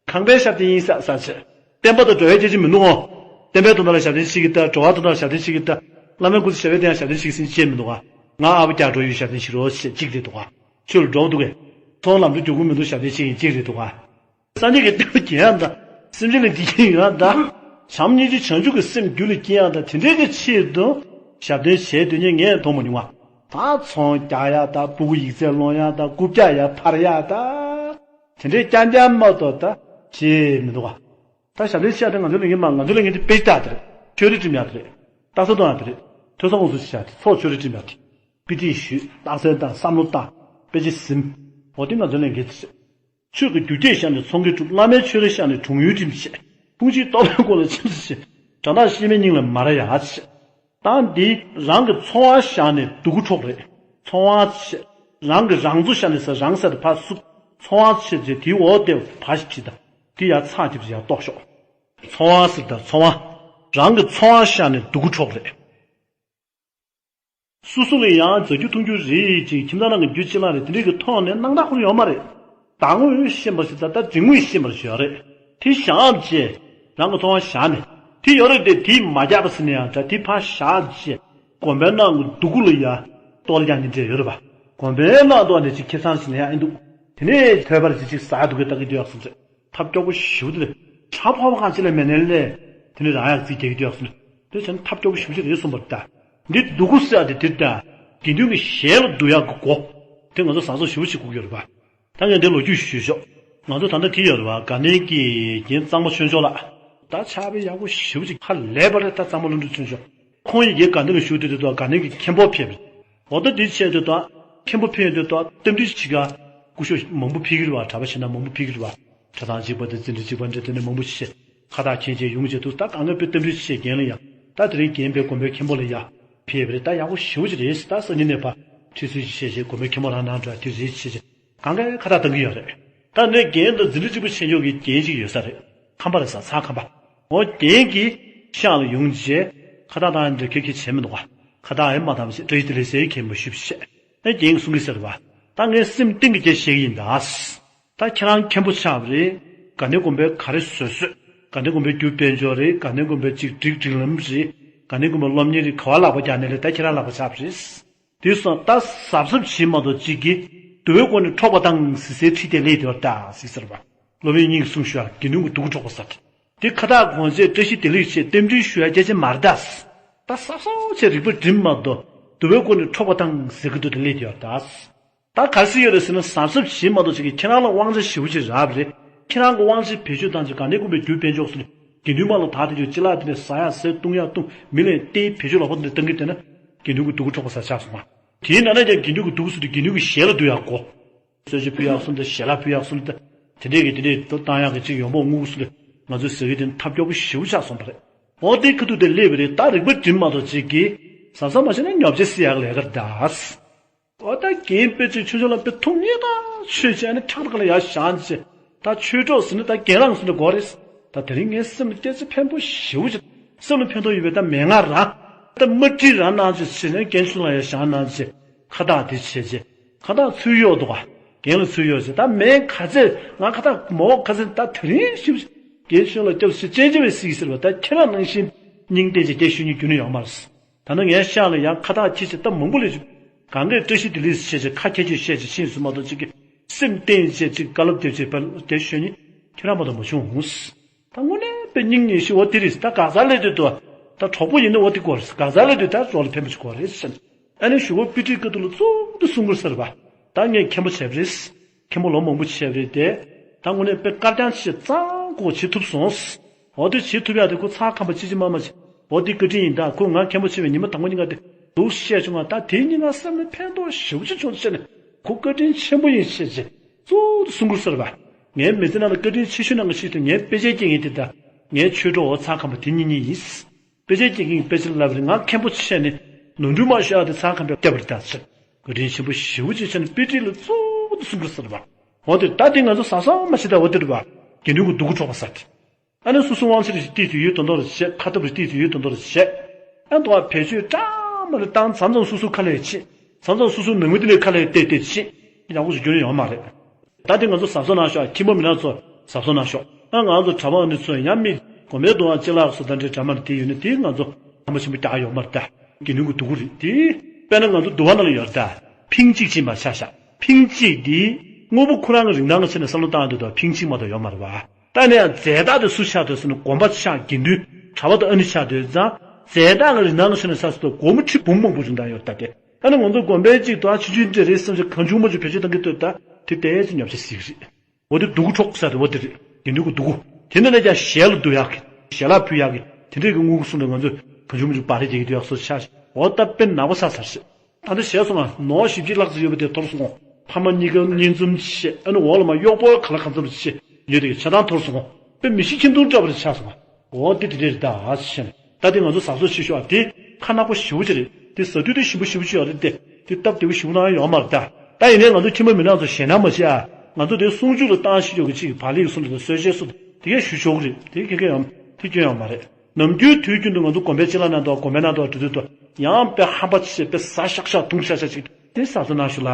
ཁང་པའི་ཞབས་བརྟན་ཡིན་ས་ས་ཆེ། བསྟན་པ་དང་འགྲོ་བའི་སྐད་ཆ་མི་འདུག་ཨོ། བསྟན་པའི་དོན་དག་ལ་ཞབས་བརྟན་ཞིག་གི་ལྟ་འགྲོ་བ་དོན་དག་ལ་ཞབས་བརྟན་ཞིག་གི་ལྟ། བླ་མའི་སྐུ་ཚེ་ཞབས་པད་བརྟན་ཡང་ཞབས་བརྟན་ཞིག་ཟིན་ཅེས་མི་འདུག་ཨ། ང་ཨ་བ་རྒྱག་འགྲོ་ཡོད་ཞབས་བརྟན་ཞིག་རོགས་ཞེས་གཅིག་རེད་འདུག་ཨ། ཆོས་ལ་འགྲོ་འདུག་གས། ཚོང་ལམ་འགྲོ་རྒྱུག་གི་མི་འདུག་ཞབས་བརྟན་ཞིག་ཡིན་གཅིག་རེད་འདུག་ཨ། སངས་རྒྱས་ཀྱི་བསྟན་པ་རྒྱས་ཡང་དང་། སེམས་ཅན་ལ་བདེ་སྐྱིད་ཡོང་ཡང་དང་། བྱམས་སྙིང་རྗེ་བྱང་ཆུབ་ཀྱི་སེམས་རྒྱུད་ལ་སྐྱེ་ཡང་དང་དེ་འདྲའི་གི་ཆེད་དུ་ཞབས་བརྟན་བྱས་སྡོད་མཁན་ངས་མཐོང་མ་མྱོང་བ། ད་ཚོང་རྒྱག་ཡ་དང་ཕྲུ་གུ་ཡིག་ཚད་སློང་ཡ་དང་རྐུབ་བཀྱག་ཡ་འཕར་ཡ་དང་། དེ་འདྲའི་རྐྱང་རྐྱང་མ་གཏོགས་ད་བྱས་མི་འདུག་བ། ད་ཞབས་བརྟན་བྱས་ད་ང་ཚོ་ལ་ངེས་མ་ང་ཚོ་ལ་ངེས་དེ་དཔེ་ལྟ་དེ་རེད། ཆོས་རིག་ཁྲིམས་ཡ་དེ་རེད། རྟགས་གསལ་གཏོང་ཡ་དེ་རེད། ཐོས་བསམ་དབང་གསུམ་ཤེས་བྱ་དེ་ཚོགས་ཆོས་རིག་ཁྲིམས་ཡ་དེ། དཔེ་ཁྲིད་ཞུས་རྟགས་གསལ་བཏང་བསམ་བློ་བཏང་དཔེ་ཆ་ཟིན། འོ་དེ་ང་ཚོ་ལ་ངེས་དེ་རེད། ཆོས་ཀྱི་རྒྱུ་སྐྱེས་བཞག་ནས་ཚོང་གི་གྲུབ། བླ་མའི་ཆོས་རེ་བཞག་ནས་གྲོང་ཡུལ་ཁྲིམས་བཤད། ཕུང་བྱེད་རྟོག་པའི་སྒོ་ལ་ཆེར་བཤད། དགྲ་དག་གཤེད་མའི་སྙིང་ལ་མ་ར་ཡ་བྱེད། ད་འདི་རང་གི་འཚོ་བ་བཞག་ནས་སྡུག་གུ་འཕྲོག་རེད། འཚོ་བ་བྱེད། རང་གི་རང་འཚོ་བཞག་ནས་ཟ་རང་ཟ་དེ་ཕར་བསུབ། འཚོ་བ་བྱེད་ཅེས་དེའི་འོག་དེ་བ་ཞིག་བྲིས་དང་དེ་ཡར་ཚགས་རྒྱབ་ཅེས་ཡར་གཏོགས་ཤོག། འཚོ་བ་ཟེར་དང་འཚོ་བ། རང་གི་འཚོ་བ་བཞག་ནས་སྡུག་གུ་འཕྲོག་རེད། སོ་སོ་ལ་ཡང་རྫ་རྒྱུ་འཐུང་རྒྱུ་རེད་ཅེས་ཁྱིམ་ཚང་ནང་གི་རྒྱུ་ཅི་ལ་རེད་དེ་འདྲས་ཀྱི་ཐོག་ནས་སྣང་དག་ཁུར་ཡོད་མ་རེད། ད་ངོས་ཤེས་པར་ཞེས་ད་ལྟ་དྲི་ངོས་ཤེས་པར་ཞུ་ཡ་རེད། དེ་བཞག་བྱས་རང་གི་འཚོ་བ་བཞག་ནས་དེ་ཡོད་རེད་དེ་དེས་མ་རྒྱག་པ་ཟེར་ན་ཡང་འདྲ་དེ་ཕར་བཞག་བྱས་དགོན་པའི་ནང་གི་སྡུག་གུ་ལ་ཡ་གཏོར་རྒྱག་ནི་འདྲས་ཡོད་རེད་པ། དགོན་པའི་ནང་གཏོར་ནས་ཅིག་ཁེ་བཟང་ཟེར་ན་ཡང་ཨེ་འདུག། དེ་ནས་ཐོས་པར་ཅིག་ཅིག་ཟ་འདུག་གི་ལྟ་གི་འདུག་ཡག་སོང་ཚེ་ཐབས་སྐྱོ་པོ་ཞེ་པོ་དེ་རེད། གྲྭ་ཕོ་བ་གང་ཅི་ལ་མེད་ནའི་ལས་དེ་ནས་རང་ཡག་རྩིས་རྒྱག་གི་འདུག་ཡག་སོང་། དེ་བྱས་ན་ཐབས་སྐྱོ་པོ་ཞེ་པོ་ཅིག་རེད་གསུངས་པ་རེད་ད། འདི་སྡུག་གུ་ཟེར་ཡ་དེ་དེ་རེད་ད། དགེ་འདུན་གྱི་ཞལ་ལ་བསྡུ་ཡག་གི་སྒོ། དེ་ང་ཚོ་བཟང་ཕྱོགས་ཞེ་པོ་ཅིག་སྒུག་ཡོད་རེད་པ། ད་ངས་འདི་ལོ་རྒྱུས་ཞུས་ཤོག། ང་ཚོ་ད་ལྟ་དེ་ཡོད་རེད་པ་དགའ་ལྡན་གྱི་རྒན་གཙང་མ་ཆོས་མཆོག་ལགས། ད་ཕྱག་དཔེ་ཡག་པོ་ཞེ་པོ་ཅིག་ཧ་ལས་པ་རེད་ད་གཙང་མ་བློ་གྲོས་ཆོས་མཆོག། ཁོང་ཡི་གེ་དགའ་ལྡན་ལ་བཞུགས་དུས་དེ་དུས་དགའ་ལྡན་གྱི་མཁན་པོ་ཕེབས་རེད། འོ་ད་དེ་བྱས་དུས་དག་མཁན་པོ་ཕེབས་དུས་དག་རྟེན་འབྲེལ་བྱེད་ག་སྐུ་ཞབས་མང་པོ་ཕེབས་ཀྱི་རེད་པ་གྲྭ་པ་ཞིག་ན་མང་པོ་ཕེབས་ཀྱི་རེད་པ། གྲྭ་ཚང་གཅིག་པ་དེ་འཛིན་གྲྭ་གཅིག་པ་འདྲ་དེ་ནས་མང་པོ་ཞིག་ཁ་བཏགས་མཁན་ཆེན་ཡོང་བྱས་འདུག་ད་གང་ག་དཔེ་རྟེན་འབྲེལ་བྱེད་རྒན་ལ་ཡ། ད་དེ་རིང་རྒན་པའི་དགོན་པའི་མཁན་པོ་ལ་ཡ། ཕེབས་པ་རེད་ད་ཡག་པོ་ཞེ་པོ་ཅིག་རེད་ད་སང་ཉིན་ནས་ཕར་ཁྲིད་ཚུལ་ཞིག་བཤད་བྱས་དགོན་པའི་མཁན་པོ་རང་ནང་འགྲོ་ཡ་དེ་རེད་བྱས་བྱས་གང་ག་ཁ་བཏགས་གཏང་གི་ཡོད་རེད། ད་ནས་རྒན་དང་འཛིན་གྲྭ་གཅིག་པ་ཆེན་མཆོག་གི་རྒན་གཅིག་ཡོད་ས་རེད། ཁམས་པ་རེད་ས་ཚ་ཁམས་པ། འོ་རྒན་གྱིས་ཤག་ལ་ཡོང་རྗེས་ཁ་བཏགས་བཏང་འདྲ་ཁེ་ཁེ་བྱས་མི་འདུག་ག་ཁ་བཏགས་ཨེ་མ་བཏང་བ་ཞིག་བཀྲ་ཤིས་བདེ་ལེགས་ཟེར་ཁྱེད་མ་ཞུ་བྱས། ཨེ་རྒན་གྱིས་གསུང་གི་ཟེར་བ། ད་ངས་སེམས་གཏིང་གི་སྐད་བཤད་ཀྱི་ཡིན་ད། ད་ཁྱེད་རང་མཁན་པོ་ཆགས་པ་རེད། དགའ་ལྡན་དགོན་པའི་ག་རེ་བཟོས་བཟོས། དགའ་ལྡན་དགོན་པའི་རྒྱུ་དཔལ་འབྱོར་རེད་དགའ་ལྡན་དགོན་པའི་ཅིག་སྒྲིག་སྒྲིག་ལམ་རེད། དགའ་ལྡན་དགོན་པའི་སློབ་གཉེར་རེད་ག་བ་ལག་པ་རྒྱག་ནས་ལས་ད་ཁྱེད་རང་ལག་པ་ཆགས་པ་རེད། དེ་སོང་ད་གཟབ་གཟབ་བྱེད་མ་གཏོགས་གཅིག་གིས་དུ་བའི་སྒོ་ནས་འཕྲོག་པ་དང་ཟི་སའི་ཁྲི་དེ་ལས་དེ་བར་ད་ཟིག་ཟེར་བ། སློབ་དཔོན་སྙིང་གསུང་ཞུ་ཡ་དགེ་འདུན་གྱི་སྡུག་གུ་འཕྲོག་པ་ཟེར། དེ་ཁ་བཏགས་གོང་ཚད་བཀྲ་ཤིས་བདེ་ལེགས་ཆེད་རྟེན་འབྲེལ་ཞུ་ཡ་སྐད་ཆ་མ་རེད་ད། ད་གཟབ་གཟབ་བྱས་རིག་པ་སྒྲིམ་མ་གཏོགས་དུ་བའི་སྒོ་ནས་འཕྲོག་པ་དང་ཟེར་གི་འདུག་དེ་ལས་དེ་བར་ད། ད་ག་རེ་ཟེར་ཡོད་རེད་ཟེར་ན་གཟབ་གཟབ་བྱེད་མ་གཏོགས་ཅིག་གིས་ཁྱེད་རང་ལ་དབང་ཆ་ཞེ་པོ་ཅིག་རག་པ་རེད། ཁྱེད་རང་གི་དབང་ཆ་བེད་སྤྱོད་བཏང་ཅིག་ག་ནས་ཀུན་པའི་རྒྱུ་དཔལ་འབྱོར་སོགས་ནས་དགེ་འདུན་མ་ལ་ད་དེ་ཚོ་ཅི་ལག་དེ་ནས་ཟ་ཡག་ཟས་བཏུང་ཡག་བཏུང་མི་ལ་ཡང་སྟེར་བེད་སྤྱོད་ལོག་པ་དེ་འདྲ་བཏང་གི་བསྡད་ན་དགེ་འདུན་གྱི་སྡུག་གུ་འཕྲོག་པ་ཟེར་ཆགས་སོང་ང་། དེའི་ནང་ནས་ཀྱང་དགེ་འདུན་གྱི་སྡུག་གུ་ཟེར་དུས་དགེ་འདུན་གྱི་ཞལ་ལ་བསྡུ་ཡག་གོ། གསོལ་ཇ་ཕུལ་ཡག་སོགས་དང་ཞལ་ལག་ཕུལ་ཡག་སོགས་དང་དེ་འདྲས་ཀྱི་དེ་འདྲས་བཏང་ཡག་གི་ཅིག་ཡོང་འབབ་དངུལ་སོགས་དེ་ང་ཚོས་ཟེར་གི་དེ་ཐབས་སྐྱོ་པོ་ཞེ་པོ་ཆགས་སོང་བ་རེད། འོ་དེ་ཁ་ཐུག་དེ་སླེབས་པ་རེད་ད་རིག་པ་སྒྲིམ་མ་གཏོགས་ཅིག་གིས་གཟབ་གཟབ་མ་བྱས་ན་ཉོབ་ཆ་སི་ཡག་ལས་ཀར་གདའ། འོ་ད་རྒན་དཔེ་ཅིག་ཆོས་ཕྱོགས་ལ་དཔེ་ཐུགས་མཉེས་དང་ཆོས་བྱས་ནས་ཁྲག་དཀར་ལ་ཡར་བཞག་ཅེས་ད་ཆོས་གྲོགས་ཟེར་ནས་ད་རྒན་རང་ཟེར་ནས་དགོས་རེད། ད་དེ་རིང་ངའི་སེམས་ལ་སྐད་ཆ་ཕན་པོ་ཞེ་པོ་ཅིག་སེམས་ལ་ཕན་ཐོགས་ཡོད་པའི་ད་མན་ངག་རང་ད་མ་བྲིས་རང་གནང་ཅེས་བྱས་ནས་རྒན་ཆུང་ལ་ཡར་བཞག་གནང་ཅེས་ཁ་བཏགས་དེ་བྱས་ཅེས་ཁ་བཏགས་ཚུར་གཡོག་འདུག་ག་རྒན་ལ་ཚུར་གཡོག་ཅེས་ད་མེད་ག་ཚད་ང་ཁ་བཏགས་མོ་ག་ཚད་ད་དེ་རིང་ཞེ་པོ་ཅིག་རྒན་ཆུང་ལ་སྐྱབས་སུ་མཆི་ཅེས་བྱས་པའི་སྲིད་ཟེར་བ་ད་ཁྱེད་རང་ནང་བཞིན་སྙིང་བསྟན་ཅེས་སྐད་ཤོད་མཁན་རྒྱུན་ནས་ཡོད་མ་རེད། ད་ནི་ངའི་ཤག་ལ་ཡང་ཁ་བཏགས་ཁྱི་ཆེ་སྟབས་མང་པོ་ལས་བྱུང་། གང་གས་བཀྲ་ཤིས་བདེ་ལེགས་བཤད་ཅིག་ཁ་ཁྱེར་ཁྱེར་བཤད་ཅིག་ཤིན་སུ་མ་གཏོགས་ཅིག་གིས་སེམས་གཏིང་བཅད་ཅིག་བཀའ་སློབ་དེ་བྱེད་པ་དེ་ཤོད་ནི་ཁྱེད་རང་མ་གཏོགས་མ་བྱུང་། ད་དངོས་གནས་དཔེ་སྙིང་ཉེ་ཤི་འོ་དེ་རེད་ད་ག་ཟ་ལས་དུས་དུ་ད་གྲོགས་པོ་ཡིན་ན་འོ་དེ་དགོས་རེད་ག་ཟ་ལས་དུས་ད་གྲོགས་ལ་ཕན་པ་ཞིག་དགོས་རེད་ཟེར། ཨ་ནི་ཞུ་བོ་དཔེ་ཁྲིད་ཀ་ཏུ་ལ་གཙོ་བོ་དུ་གསུང་དགོས་ཟེར་བ། ད་ངས་མཁན་པོ་བྱས་པ་རེད། མཁན་པོ་ལོ་མང་པོ་བྱས་པ་རེད་དེ། ད་དངོས་གནས་དཔེ་དཀར་རྐྱང་ཆེ་གཙང་ཁོ་བྱེད་ཐུབ་སོང་། འོ་དེ་བྱེད་ཐུབ་ཡག་དེ་ཁོ་ཚ་ཁམས་པ་ཅི་ཅི་མ་མ་བྱེད། འོ་དེ་བཀའ་དྲིན་ཡིན་ད་ཁོ་ང་མཁན་པོ་བྱེད་པའི་ཉི་མ་དང་པོ་གཉིས་ཀ་དེ་འདུག་བཤད་བྱུང་ང་ད་དེ་གཉིས་ཀ་སེམས་ལ་ཕན་ཐོགས་ཞེ་པོ་ཅིག་བྱུང་ཟེར་ནས་ཁོ་བཀའ་དྲིན་ཆེན་པོ་ཡིན་ཞེས་བྱས་གཙོ་བོ་དུ་གསུང་དགོས་ཟེར་བ། ངའི་མི་ཚེ་ནང་ལ་བཀའ་དྲིན་ཆེ་ཤོས་ནང་གི་ཞིག་དེ་ངའི་དཔེ་ཆའི་རྐྱེན་ངན་དེ་ད་ངའི་ཆོས་གྲོགས་འོ་ཚ་ཁམས་པ་དེ་གཉིས་གཉིས་ཡིན། དཔེ་ཆ་སྐྱེལ་མཁན་གྱི་དཔེ་ཆ་བསླབ་རེད། ང་མཁན་པོ་ཆེ་ནས་ནོར་འཁྲུལ་མ་ཤོར་ཡག་དེ་ཚང་ཁང་པའི་སྐྱབས་རེད་ད་ཟེར། བཀའ་དྲིན་ཆེན་པོ་ཞེ་པོ་ཅིག་བྱས་ནས་དཔེ་ཁྲིད་ལ་གཙོ་བོ་དེ་གསུང་གི་ཟེར་བ། འོ་དེ་ད་དེ་ང་ཚོ་ཟ་སོང་མ་ཤེས་ད། འོ་དེ་རེད་བ། དགེ་འདུན་གྱི་སྡུག་གུ་འཕྲོག་པ་ཟེར་དེ། ཨ་ནི་སོ་སོ་དབང་ཆ་རེ་ཞིག་སྟེར་དུས་ཡོད་དོན་དོན་རེ་བྱས། ཁ་ཐབས་རེ་སྟེར་དུས་ཡོད་དོན་དོན་རེ་བྱས། ཨ་འདུག་བ། བེད་སྤྱོད་བཀྲ་མ་རེ་བཏང་། མཚམས་མཚམས་སོ་སོ་ཁ་ལས་ཕྱིན། མཚམས་མཚམས་སོ་སོ་ནང་མི་དེ་ལས་ཁ་ལས་བལྟས་བལྟས་ཕྱིན། ཡག་པོ་ཞིག་རྒྱུ་ནི་ཡོང་མ་རེད། ད་དེ་ང་ཚོ་གཟབ་གཟབ་གནང་ཤོག་ཨ། ཁྱིམ་པ་མི་ནག་ཚོ་གཟབ་གཟབ་གནང་ཤོག་ཨ། ང་ཚོ་གྲྭ་པ་ཨ་ནི་ཚོས་ཡང་མི་དགོན་པའི་འདུག་བ། ཅི་ལགས་སོ་ད་འདྲའི་འདྲ་མ་རེད་དེ་ཡོད་ན་དེ་ང་ཚོ་ཕམ་པ་ཆེན་པོ་རྒྱག་ཡོད་མ་རེད་ད། དགེ་འདུན་གྱི་སྡུག་གུ་རེད་དེ། དཔེར་ན་ང་ཚོ་འདུལ་བ་ནང་ལ་ཡོད་རེད་ད། ཕིང་གཅིག་ཕྱིན་པ་ཆ་བཞག་ཕིང་གཅིག་དེ་དངོས་པོ་ཁོ་རང་གི་རིན་ཐང་གི་ཆ་ནས་བསམ་བློ་བཏང་ཡོང་དུས་ད་ཕིང་གཅིག་མ་གཏོགས་ཡོད་མ་རེད་བ། ད་ནས་ཡང་རྫས་བདག་དེ་སུ་ཆགས་འདུག་ཟེར་ན་དགོན་པ་ཆགས། དགེ་འདུན་གྲྭ་པ་དང་ཨ་ནི་ཆགས་འདུག་ཙང་། རྫས་བདག་གི་རིན་ཐང་གི་ཆ་ནས་ས་སུ་དང་སྒོར་མོ་ཁྲི་འབུམ་མང་པོ་རིན་ཐང་ཡོད་ད་དེ། ཨ་ནི་ང་ཚོ་དགོན་པའི་གཅིག་ཏུ་ཨ་ཆུང་ཆུང་འདྲ་རེད་བསམ་ཞིག་གང་བྱུང་མ་བྱུང་བེད་སྤྱོད་གཏོང་གི་འདུག་ད་དེ་ཏོག་ཙམ་ཉོ་ཆ་ཟིག་རེད། འོ་དེ་སྡུག་གུ་འཕྲོག་ཟེར་དེ་འོ་དེ་རེད། དགེ་འདུན་གྱི་སྡུག་གུ། དེ་ནས་ལས་ཀྱང་ཞལ་ལ་བསྡུ་ཡག་གི་ཞལ་ལག་ཕུལ་ཡག་གི་དེ་འདྲས་ཀྱི་དངུལ་ཁུག་གསུམ་དེ་ང་ཚོས་གང་བྱུང་མ་བྱུང་སྦ་རེས་རྒྱག་གི་འདུག་ཡག་སོ་ཆ་ཞིག་འོ་ད་དཔེ་ནག་པོ་ཆགས་ཚར་ཞིག་ད་ལྟ་ཞལ་སོང་ང་ནོར་བཞི་བཅུ་ལྷག་ཙམ་ཡོད་པ་དེ་འཐོར་སོང་ངོ་། ཕ་མ་གཉིས་ཀ་གཉིས་འཛོམས་བྱས། ཨ་ནི་འོག་ལ་མ་གཡོག་པོ་ག་ལ་གང་འཚམ་བྱས་ཉོས་དེ་གི་ཆ་ཚང་འཐོར་སོང་ངོ་། དཔེ་མི་ཤི་ཁྱིམ་སྟོང་འདྲ་བ་རེ་ཆགས་སོང་ང་། འོ་དེ་དེ་འདྲས་རེད་ད་ཨ་ཟེར་ནས། ད་དེ་ང་ཚོ་གཟབ་གཟབ་བྱེད་ཤོག་ཨ། དེ་ཁ་ནག་པོ་ཞེ་པོ་ཅིག་རེད། དེ་ཟ་དུས་དེ་ཞིམ་པོ་ཞེ་པོ་ཅིག་ཡོད་རེད་དེ། དེ་སྟབས་བདེ་པོ་ཞེ་པོ་གནང་ཡོད་མ་རེད་ད། ད་ཡིན་ནའི་ང་ཚོ་ཁྱིམ་པ་མི་ནག་ཚོ་ཞེད་སྣང་མ་བྱེད་ཨ། ང་ཚོ་དེ་གསུང་ཆོས་ལ་བཏང་ཤེས་ཡོད་གི་ཅིག་བག་ལེབ་གསུམ་དང་གསོལ་ཇའི་གསུམ་དེ་གས་ཞུ་ཆོག་གི་རེད། དེ་གས་གས་ཡོད་དེ་སྐྱོན་ཡོད་མ་རེད། ནམ་རྒྱུན་དུས་རྒྱུན་དུ་ང་ཚོ་དགོན་པའི་ཅ་ལག་ནང་དུ་དགོན་པའི་ནང་དུ་འགྲོ་དུས་དུ་ཡང་དཔེ་ཧམ་པ་ཆེ་དཔེ་ཟ་ཤག་ཤག་འཐུང་ཤག་ཤག་ཅིག་དེ་གཟབ་གཟབ་གནང་ཤོག་ལ།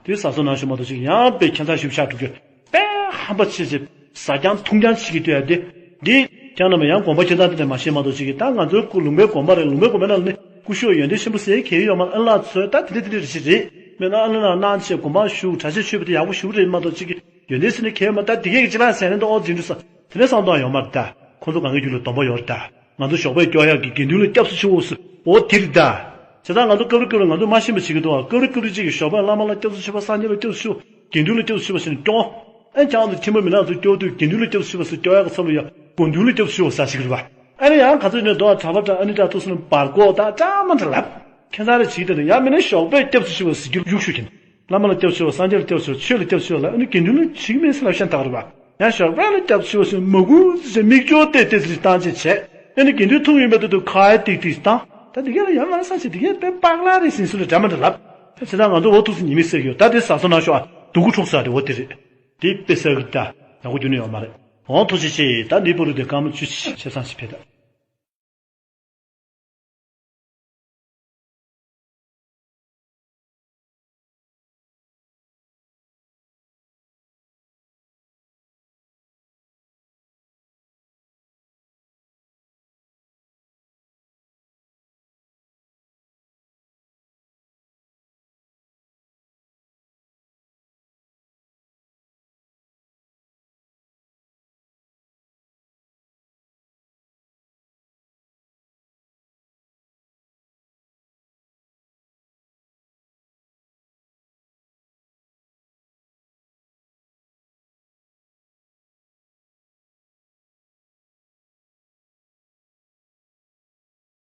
དེ་གཟབ་གཟབ་གནང་ཤོག་མ་གཏོགས་ཅིག་ཡང་དཔེ་ཁྱད་མཚར་ཞིབ་ཆགས་འགྲོ་རྒྱུ། དཔེ་ཧམ་པ་ཆེ་ཆེ་ཟ་རྐྱང་འཐུང་རྐྱང་བྱེད་ཀྱི་འདུག་ཡ་དེ། འདི་ཀྱང་ནམ་ཡང་དགོངས་པ་ཁྱེད་ཚང་དེ་འདྲ་མ་བཤད་མ་གཏོགས་ཅིག་གིས་ད་ང་ཚོའི་སྐུ་ལུང་པའི་དགོན་པ་རེད། ལུང་པའི་དགོན་པའི་ནང་ནས་སྐུ་ཞབས་ཡོན་ཏན་ཆེན་པོ་ཟེར་གལ་ཡོད་མ་རེད། ཨ་ལགས་ཚོས་ད་དེ་འདྲ་དེ་འདྲ་རེ་ཞིག་རེད། མེད་ན་ཨ་ལགས་ནང་གནང་བྱས་དགོན་པ་བཞུགས་གྲྭ་ཆས་མཆོད་པ་དེ་ཡག་པོ་ཞུ་གི་རེད་མ་གཏོགས་ཅིག་གིས་ཡོན་ཏན་ཟེར་ནས་གལ་ཡོད་མ་རེད། ད་དེ་གས་ཀྱི་ཅི་ལ་ཟེར་ནས་ད་ཨོ་འཛིན་འདུག་ས་དེ་འདྲ་བསམ་སྟངས་ཡོད་མ་རེད། ད་ཁོང་ཚོ་གང་གི་རྒྱུད་ལ་སྡོམ་པ་ཡོད་རེད། ད་ང་ཚོ་ཞོགས་པས་སྐྱོ་ཡག་གི་དགེ་འདུན་ལ་སྐྱབས་སུ་མཆིའོ་ཟེར་ཨོ་དེ་རེད་ད། བྱས་ཙང་ང་ཚོ་སྐབས་རེ་སྐབས་རེ་ང་ཚོ་མ་ཤེས་པ་བྱེད་ཀྱི་འདུག་ཨ། སྐབས་རེ་སྐབས་རེ་ཅིག་གིས་ཞོགས་པ་བླ་མ་ལ་སྐྱབས་སུ་མཆིའོ། དགེ་འདུན་ལ་སྐྱབས་སུ་མཆིའོ་ཟེར་ནས་སྐྱོ། ཨ་ཁྱེད་རང་ཚོ་ཁྱིམ་པ་མི་ནག་ཚོ་སྐྱོ་དུས་དགེ་འདུན་ལ་སྐྱབས་སུ་མཆིའོ་ཟེར་སྐྱོ་ཡག་གི་ཚབ་ལ་ཡ་དགོན་འདུན་ལ་སྐྱབས་སུ་མཆིའོ་ཟེར་ཞིག་རེད་པ། ཨ་ནི་ཡང་ག་ཚོད་ནས་འདུག་ཨ། གྲྭ་པ་འདྲ་ཨ་ནི་འདྲ་ཐུག་སོང་ན་བར་སྐོར་དང་འདྲ་མ་འདྲ་ལབ། ཁྱེད་རང་རེ་བྱེད་ཀྱི་འདུག་ཡང་མིན་ན་ཞོགས་པས་སྐྱབས་སུ་མཆིའོ་ཟེར་རྒྱུ་གཡུག་ཤོག་གིན། བླ་མ་ལ་སྐྱབས་སུ་མཆིའོ། སངས་རྒྱས་ལ་སྐྱབས་སུ་མཆིའོ། ཆོས་ལ་སྐྱབས་སུ་མཆིའོ་ལབ། ཨ་ནི་དགེ་འདུན་ལ་བྱེད་ཀྱི་མེད་ཟེར་ལབ་ཤག་ད་ག་རེད་པ། ཡང་ཞོགས་པ་ལ་སྐྱབས་སུ་མཆིའོ་ཟེར་མ་གུ་ཟེར་མིག་ཅོ་ཏེ་ཏེ་ཟེར་བཏང་བྱས་བྱས། ཨ་ནི་དགེ་འདུན་ཐུག་ཡོང་བའི་དུས་དུ་ཁ་ཡ་ཏིག་ཏིག་བཏང་། ད་དེ་ག་ལ་ཡང་ང་ས་ཆེ་དེ་གས་དཔེ་པགས་ལ་རེད་ཟིན་སུ་ལ་འདྲ་མ་འདྲ་ལབ། ད་བྱས་ཙང་ང་ཚོ་འོ་ཐུག་སུ་ཉི་མི་ཟེར་གྱི་ཡོད། ད་དེ་གཟབ་གཟབ་གནང་ཤོག་ཨ། སྡུག་གུ་འཕྲོག་ས་དེ་འོ་དེ་རེད། དེ་དཔེ་གསལ་གི་ད་ཡག་པོ་རྒྱུ་ནི་ཡོད་མ་རེད། འོང་ཐུགས་རྗེ་ཆེ། ད་འདི་པོ་རུ་དེ་སྐར་མ་བཅུ་ཆ་ཚང་ཞིག་ཕེབས་ད།